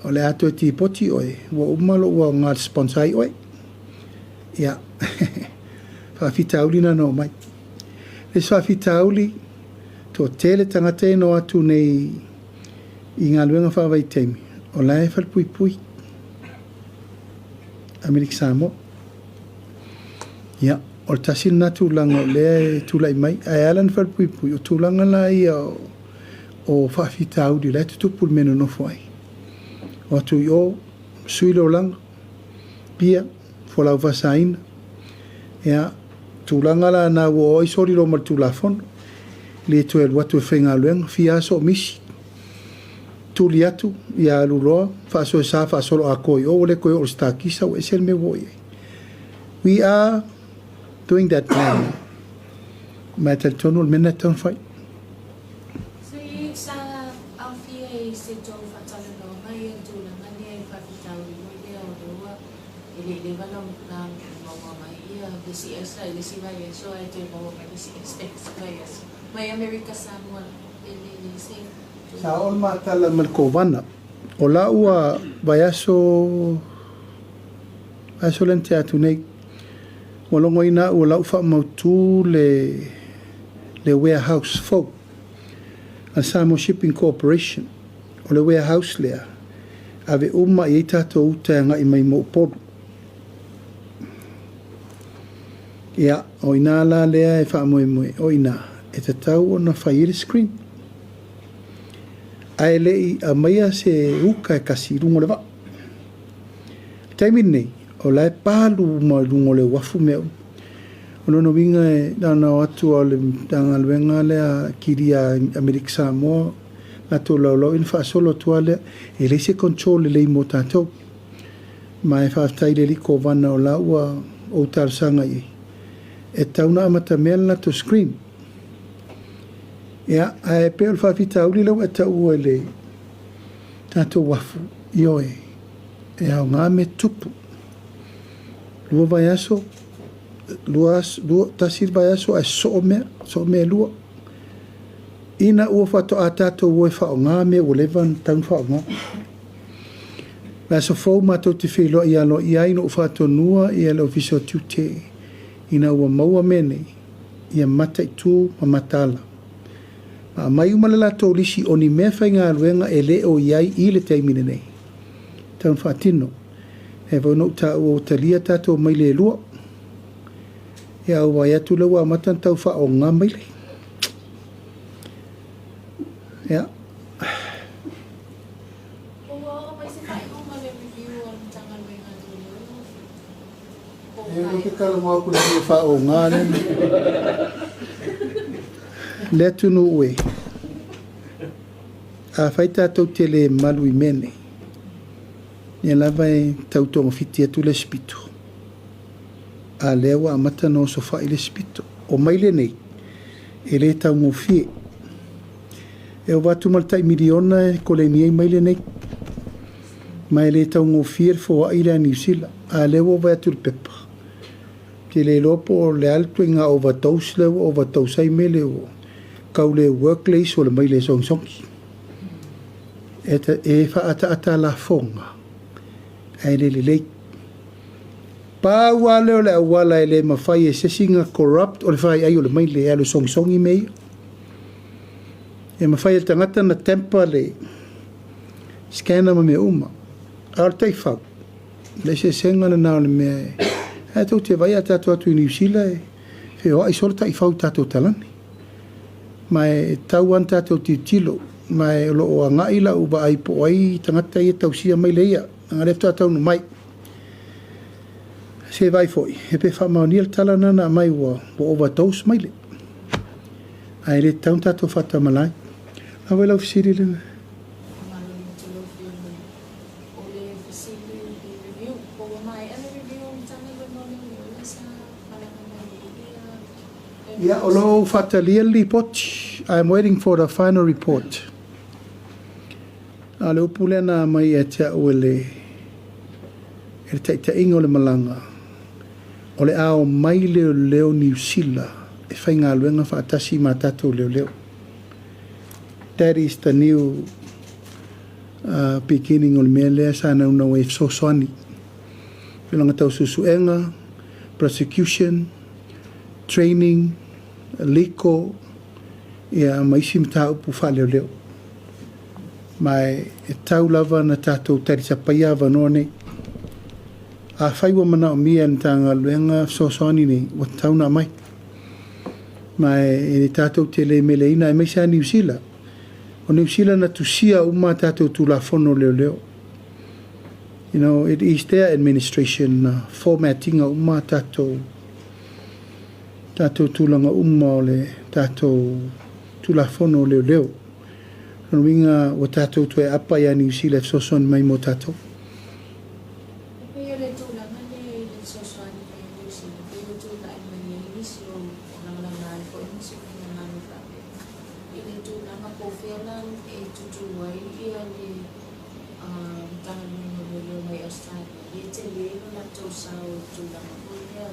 Speaker 1: o le a toe tipoti oe, ua uma lou aoga e sponsor ai oe. Ia, faafitauli na na omai. Le isi faafitauli, toatele tagata e no atu nei I galuega faavaitaimi, o la e falepuipui Amerika Samoa. Ia, o le tasi lena tulaga o lea e tulai mai. Ae ala ona falepuipui, o tulaga la ia o faafitauli o la e tutupu i le mea e nonofo ai. O atu i o, sui le olaga, pia, folau faasaina. Ia, tulaga la na ua oo ai soli loa ma le Tulafono, le toe alu atu e faigaluega, fia aso o misi, tuli atu, ia alu loa, faasoesa faasoloatoa i o, ua le toe oo i le sitakisa, ua ese le mea ua oo i ai. We are doing that now. Ma e talitonu o le mea lena e tatau ona fai.
Speaker 2: Se sa aofia i se tou faatalanoaga ia tulaga lea i faafitauli foi lea o lea ua e le i leva na maua mai ia le isi esa i le isi vaiaso ae toe maua mai le isi esa i le isi vaiaso mai Amerika Samoa e le i ai se
Speaker 1: Sa oo le matala ma le kovana. O la ua vaiaso, vaiaso lea na tea atu nei, ua logoina au o la ua faamautu le, le warehouse fou a le Samoa Shipping Corporation. O le warehouse lea, ave uma i ai tatou uta e agai mai mo Upolu. Ia, o ina la lea e faamoemoe, o ina e tatau ona fai ai le screen. Ae le i aumaia se uka e tasi i luga o le vaa. O le taimi lenei, o la e palu uma i luga o le uafu mea uma. O lona uiga e na ona o atu lava o le Matagaluega lea kilia a Amerika Samoa latou laulau ona faasolo atu lava lea. E leai se control lelei mo tatou. Ma e faafetai i le alii Kovana o la ua ou talosaga i ai, e tatau ona amatamea le latou screen. Ia, ae pei o le faafitauli lea ua e taua i le tatou uafu, ioe, e aoga mea tutupu. 2 vaiaso, 2 aso, 1 le vaiaso ae sosoo mea, sosoo mea e 2. Ina ua faatoa tatou o e faaaoga mea ua leva ona tatau ona faaaoga. Le aso fou matou te feiloai aloaia ai na ou faatonua le Ofisa o Tiute ina ua maua mea nei, ia mataitu ma mataala. Ma aumai uma le latou lisi o ni mea faigaluega e le o i ai i le taimi lenei. Tatau ona faatino. E foi na ou taua ua talia tatou maile e 2. Ia ua vaai atu lea ua amata ona tau faaoga maile. Ia.
Speaker 2: Ua oo mai se faaiuga o le review a le Matagaluega a Leoleo lau Afioga? Po o
Speaker 1: E
Speaker 2: maea?
Speaker 1: Ou te talanoa atu i le mea faaoga lea. Le atunuu e, afai tatou te le malu i mea nei, ia lava e tau togafiti atu le isi pito. A lea ua amata ona osofai le isi pito. O maile nei, e le taugofie. E ova atu ma le tai miliona e koleni ai maile nei. Ma e le taugofie le foai lea a Niu Sila. A lea ua vaai atu i le pepa. Ou te le iloa po o le a le ituaiga overdose lea ua overdose ai mele ua tau le work le isu o le maile e sogisogi. E, e faaataata lafoga ae le lelei. Pau lava lea o le auala e le mafai e se isi ona corrupt o le faiai o le maile e alu e sogisogi mea ia. E mafai e le tagata ona tamper le scanner ma mea uma. A o le taifau, o le eseesega lena o le mea e... Ae tou te vaai a tatou atu i Niu Sila e feoai solo taifau i tatou talane. Ma e tatau lava ona tatou tilotilo. Ma e o lo o agai lau vaai po o ai tagata ia e tausia maile ia. Leaga o lea faatoa taunuu mai. Se vaai foi, e pe faamaonia le tala lena na aumai ua overdose maile. Ae le tatau ona tatou faatamala ai. A foi lau fesili lena?
Speaker 2: Faamalo atu lau Afioga. O le fesili i le review, po ua maea le review o Matagaluega o Leoleo lea sa malaga mai ai ia
Speaker 1: Ia, o lo o faatalia le lipoti. I am waiting for the final report. A o le upu lea na aumai ia te au e le e le taitaiga o le malaga, o le a omai leoleo Niu Sila e faigaluega faatasi ma tatou leoleo. That is the new beginning o le mea lea sa naunau ai e fesoasoani. Tulaga tau suesuega, prosecution, training, legal, ia ma isi mataupu faaleoleo. Ma e tau lava na tatou talisapaia avanoa nei. Afai ua manaomia e le Matagaluega fesoasoani nei, ua tatau ona aumai. Ma e le tatou te le meleina, aemaise lava Niu Sila. O Niu Sila na tusia uma a tatou Tulafono o Leoleo. You know, it is their administration na format ina uma a tatou tulaga uma o le tatou Tulafono o Leoleo. O lona uiga ua tatou toe apa ia Niu Sila e fesoasoani mai mo tatou.
Speaker 2: E pei o le tulaga lea i le fesoasoani mai a Niu Sila, e pei ua tulai mai ai nisi o lagalaga ai foi nisi o finagalo faapea i le tulaga po o fea la e tutu ai le Matagaluega o Leoleo mai Ausetalia, e tele lo latou sao i le tulaga foi lea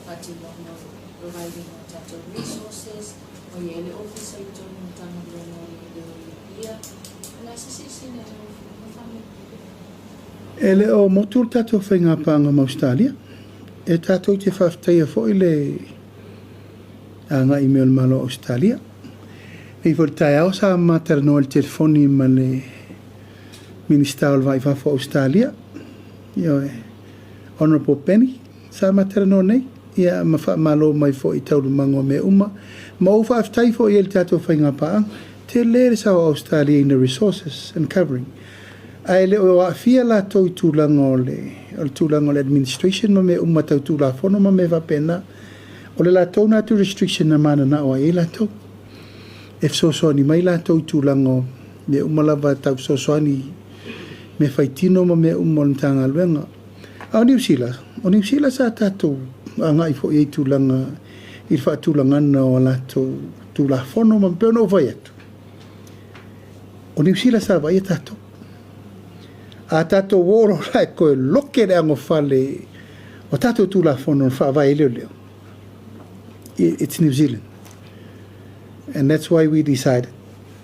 Speaker 2: faatinoga o providing o tatou resources, ua i ai le ofisa i totonu o Matagaluega o Leoleo i Apia. O le a se silasila i lau Afioga faamolemole?
Speaker 1: E le o motu le tatou faigapaaga ma Ausetalia. E tatou te faafetaia foi le agai mai o le Malo o Ausetalia. Nei foi i le taeao sa ma talanoa i le telefoni ma le Minisita o le Va i Fafo o Ausetalia, ioe, Honourable Penny, sa ma talanoa nei, ia ma faamalo mai foi i taualumaga o mea uma. Ma ou faafetai foi i ai i le tatou faigapaaga. Tele le sao o Ausetalia in the resources and covering. Ae le o aafia latou i tulaga o le tulaga o le administration ma mea uma tau Tulafono ma mea faapena. O le latou na jurisdiction na mananao ai i ai latou. E fesoasoani mai latou i tulaga o mea uma lava tau fesoasoani i mea faitino ma mea uma o le Matagaluega. A o Niu Sila, o Niu Sila sa tatou agai foi i ai i tulaga i le faatulagaga o a latou Tulafono ma pei ona ou fai atu, o Niu Sila sa vaaia tatou. A tatou o loa la e toe loke le anofale o tatou Tulafono na faavae ai leoleo, it's New Zealand. And that's why we decided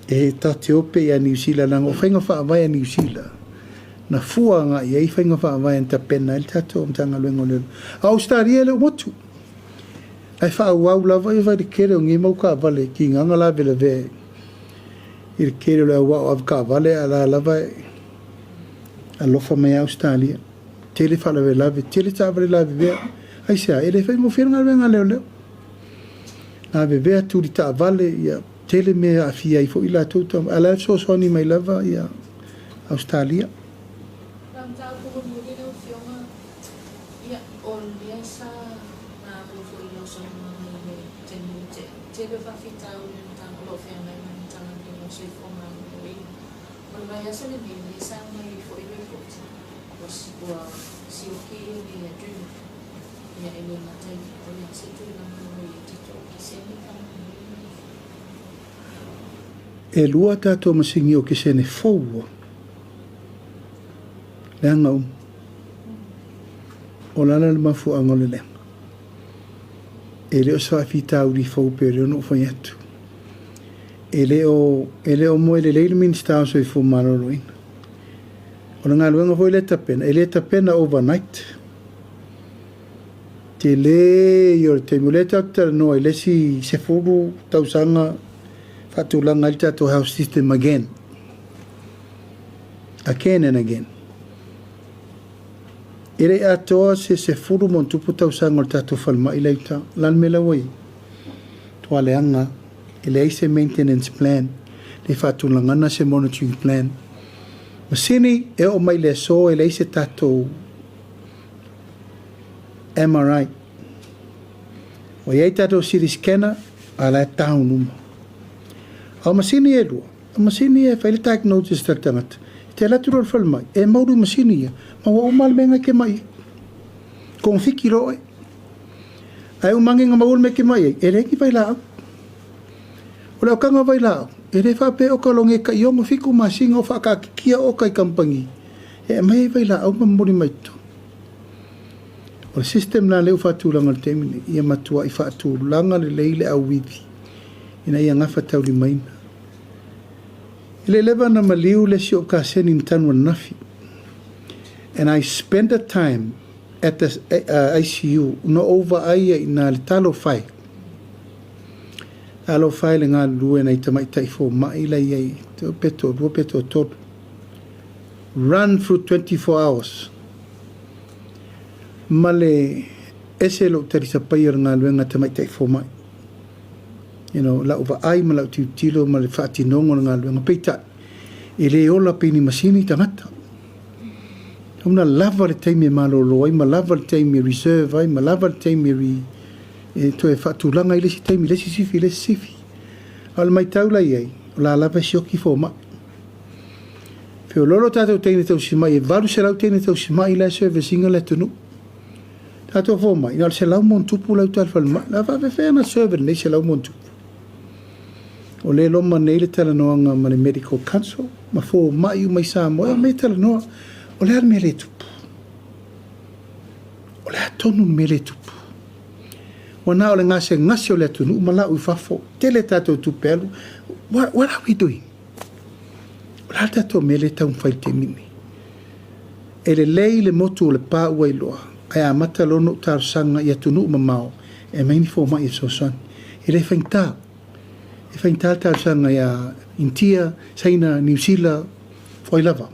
Speaker 1: e tatou te ope ia Niu Sila, leaga o faiga faavae a Niu Sila na fua agai ai faiga faavae na tapena ai le tatou Matagaluega o Leoleo. A o Ausetalia e le o motu. Ae faaauau lava ia fai le tele o nei mau taavale tigaga lavelavea i le tele o le au ao avetaavale, a la lava e alofa mai Ausetalia. Tele faalavelave, tele taavale lavevea. Aisea? E le faigofie le galuega a leoleo. Lavevea, tuli taavale, ia tele mea e aafia ai foi latou, a la e fesoasoani mai lava ia Ausetalia.
Speaker 2: La mataupu mulimuli lau Afioga, ia, o lea sa maua foi i lau saunoaga i le taimi ua tea, tele o faafitauli o o lo o feagai ma le Matagaluega o Soifua Maloloina. O le vaiaso lenei, lea sa aumai ai foi report ua sioki le adrenaline, ia, e le gata i lea, o le a se tulaga ua i ai tatou okesene faamolemole lau Afioga?
Speaker 1: E lua tatou masini okesene fou ua leaga uma. O le a la le mafuaaga o le leaga? E le o se faafitauli fou pe lea ona ou fai atu. E le o moe lelei le Minisita o Soifua Maloloina. O le galuega foi lea e tapena, e le tapena overnight. Tele ia o le taimi. O lea tatou te talanoa i le isi 10 tausaga faatulaga ai le tatou health system again. Again and again. E le i atoa se 10+ tausaga o le tatou falemai la i uta. O le a le mea la ua i ai? Tua leaga, e leai se maintenance plan, le faatulagana se monitoring plan. Masini e oo mai le aso e leai se tatou MRI. Ua i ai tatou CT scanner, a la e down uma. A o masini e lua, o masini e fai le diagnosis o le tagata. E te alu atu loa i le falemai, e maulu i masini ia, ma ua uma le mea e te mai ai. Kogafiti loa oe. Ae uma ane na maua le mea e te mai ai, e leai ni vailaau. O le aokaga vailaau, e le faapea o ka logi e tai 6, 7 masina o faataatitia oka i kamupani, e aumai ai vailaau ma momoli mai totonu. O le system la lea ua faatulaga i le taimi nei, ia matuai faatulaga lelei le auivi ina ia gafataulimaina. E le leva na maliu le isi o kaseni na tanu ananafi. And I spent the time at the ICU na ou vaai ai i le talofa e. Talofa e le galulue nai tamaitai fomai la i ai, pe toalua pe toatolu. Run through 24 hours. Ma le ese lou talisapaia o le galuega a tamaitai fomai. You know, lau vaai ma lau tilotilo ma le faatinoga o le galuega. Peitai, e le ola pei ni masini tagata. Tatau ona lava le taimi e malolo ai, ma lava le taimi e reserve ai, ma lava le taimi e, re, e toe faatulaga ai le isi taimi, le isi sifi, le isi sifi. A o le matau la i ai, o la lava e sioki fomai. Feoloolo tatou teine tausimai, e 800 teine tausimai la e service ina le atunuu. Tatou fomai, na o le 100+ la e uta i le falemai. O le a faapefea ona serve e lenei 100+? O lea e loma nei le talanoaga ma le Medical Council ma fomai uma i Samoa e omai e talanoa. O le a le mea lea e tupu? O le a tonu le mea lea e tupu? Ua na o le gasegase o le atunuu ma lau i fafo. Tele tatou tupe alu. What are we doing? O le a le tatou mea lea e taumafai i le taimi lenei? E lelei le motu o Lepa ua iloa, ae amata loa ona ou talosaga i atunuu mamao e aumai ni fomai e fesoasoani. E le faigata. E faigata le talosaga ia Initia, Saina, Niu Sila, o ai lava.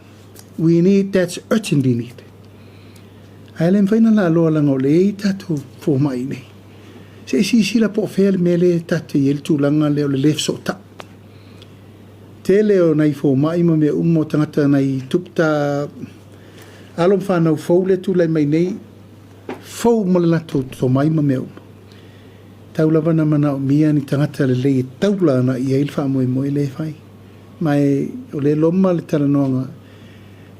Speaker 1: We need, that's urgently need. Ae le mafai ona laaloa leaga o lea e i ai tatou fomai i inei. Se i silasila po o fea le mea lea tatou te i ai le tulaga lea o le le fesootai. Tele o nai fomai ma mea uma o tagata nai tupta alo ma fanau fou lea e tulai mai nei, fou uma le latou tomai ma mea uma. Tau lava na manaomia ni tagata lelei e taula agai i ai le faamoemoe lea e fai. Ma e o lea e loma le talanoaga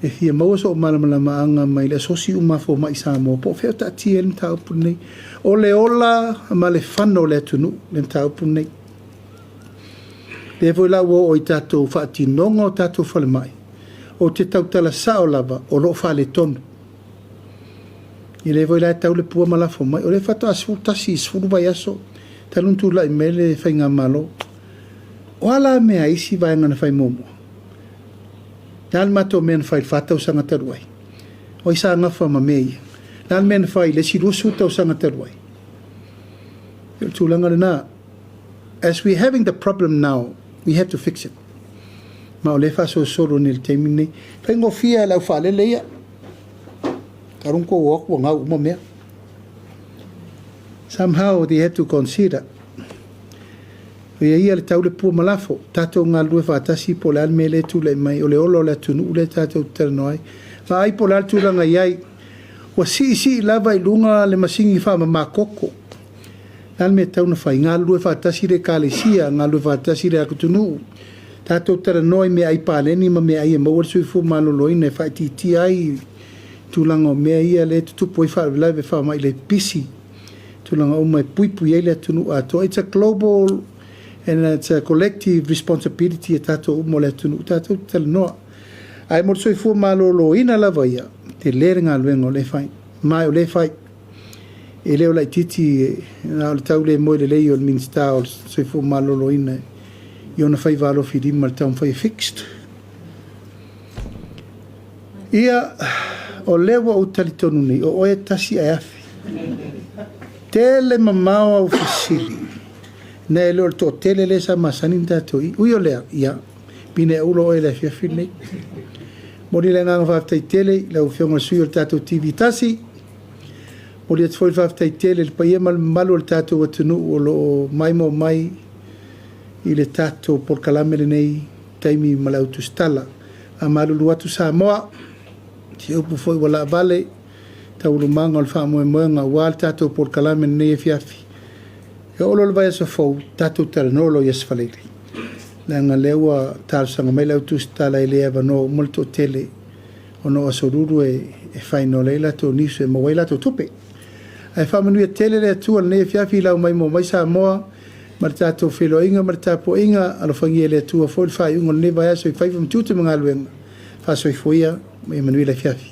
Speaker 1: e fia maua so'u malamalamaaga mai le asosi uma a fomai i Samoa po o fea o taatia ai le mataupu lenei. O le ola ma le fano o le atunuu le mataupu lenei. Lea foi la ua oo i tatou faatinoga o tatou falemai, ou te tautala sao lava o lo o faaletonu. Ia lea foi la e tau le pua ma lafo mai, o lea faatoa 11 i 10 vaiaso talu ona tulai mai le faigamalo. O a la mea a isi vaega na fai muamua? Le a le matou mea na fai i le 4 tausaga talu ai? O ai sa gafa ma mea ia? Le a le mea na fai i le isi 20 tausaga talu ai? O le tulaga lena. As we having the problem now, we have to fix it. Ma o lea e faasolosolo nei i le taimi lenei. Faigofie lava i le aufaalele ia. Talu ona tou o atu ua gau uma mea. Somehow they have to consider. O ia ia le tau le pua ma lafo. Tatou galulue faatasi po o le a le mea lea e tulai mai. O le ola o le atunuu lea tatou te talanoa ai. Vaai po o le a le tulaga i ai. Ua siisii lava i luga le masini faamama koko. Le a le mea e tatau ona fai? Galulue faatasi le Ekalesia, galulue faatasi le atunuu. Tatou talanoa i meaai paleni ma meaai e maua le soifua maloloina e faaitiitia ai tulaga o mea ia lea e tutupu ai faalavelave faamai le pipisi, tulaga uma e puipui ai le atunuu atoa. It's a global and it's a collective responsibility a tatou uma o le atunuu, tatou te talanoa. Ae mo le soifua maloloina lava ia, tele le galuega o lea e fai, ma o lea e fai. E le o laitiiti, na o le tau le moe lelei o le Minisita o le Soifua Maloloina i ona faiva alofi lima i le taumafai e fixed. Ia, o lea ua ou talitonu nei, o oe e tasi ae afe. Tele mamao au fesili. Na e le o le toatele lea sa masani ona tatou i. Ui o lea, ia, pine ula oe i le afiafi lenei. Momoli le agaga faafetai tele i lau Afioga i le sui o le tatou TV tasi. Momoli atu foi le faafetai tele i le paia ma le mamalu o le tatou atunuu o lo o maimoa mai i le tatou polokalame lenei taimi ma le autusitala. Faamalulu atu Samoa, se upu foi ua laavale taualumaga o le faamoemoega aua le tatou polokalame lenei afiafi. E oo loa le vaiaso fou, tatou talanoa loa i Aso Faraile, leaga lea ua talosaga mai le autusitala e le avanoa uma le toatele ona o Aso Lulu e final ai latou news e maua ai latou tupe. Ae faamanuia tele le Atua i lenei afiafi i lau maimoa mai Samoa ma le tatou feiloaiga ma le tapuaiga. Alofagia e le Atua foi le faaiuga o lenei vaiaso i faiva ma tiute ma galuega. Faasoifua ia ma ia manuia le afiafi.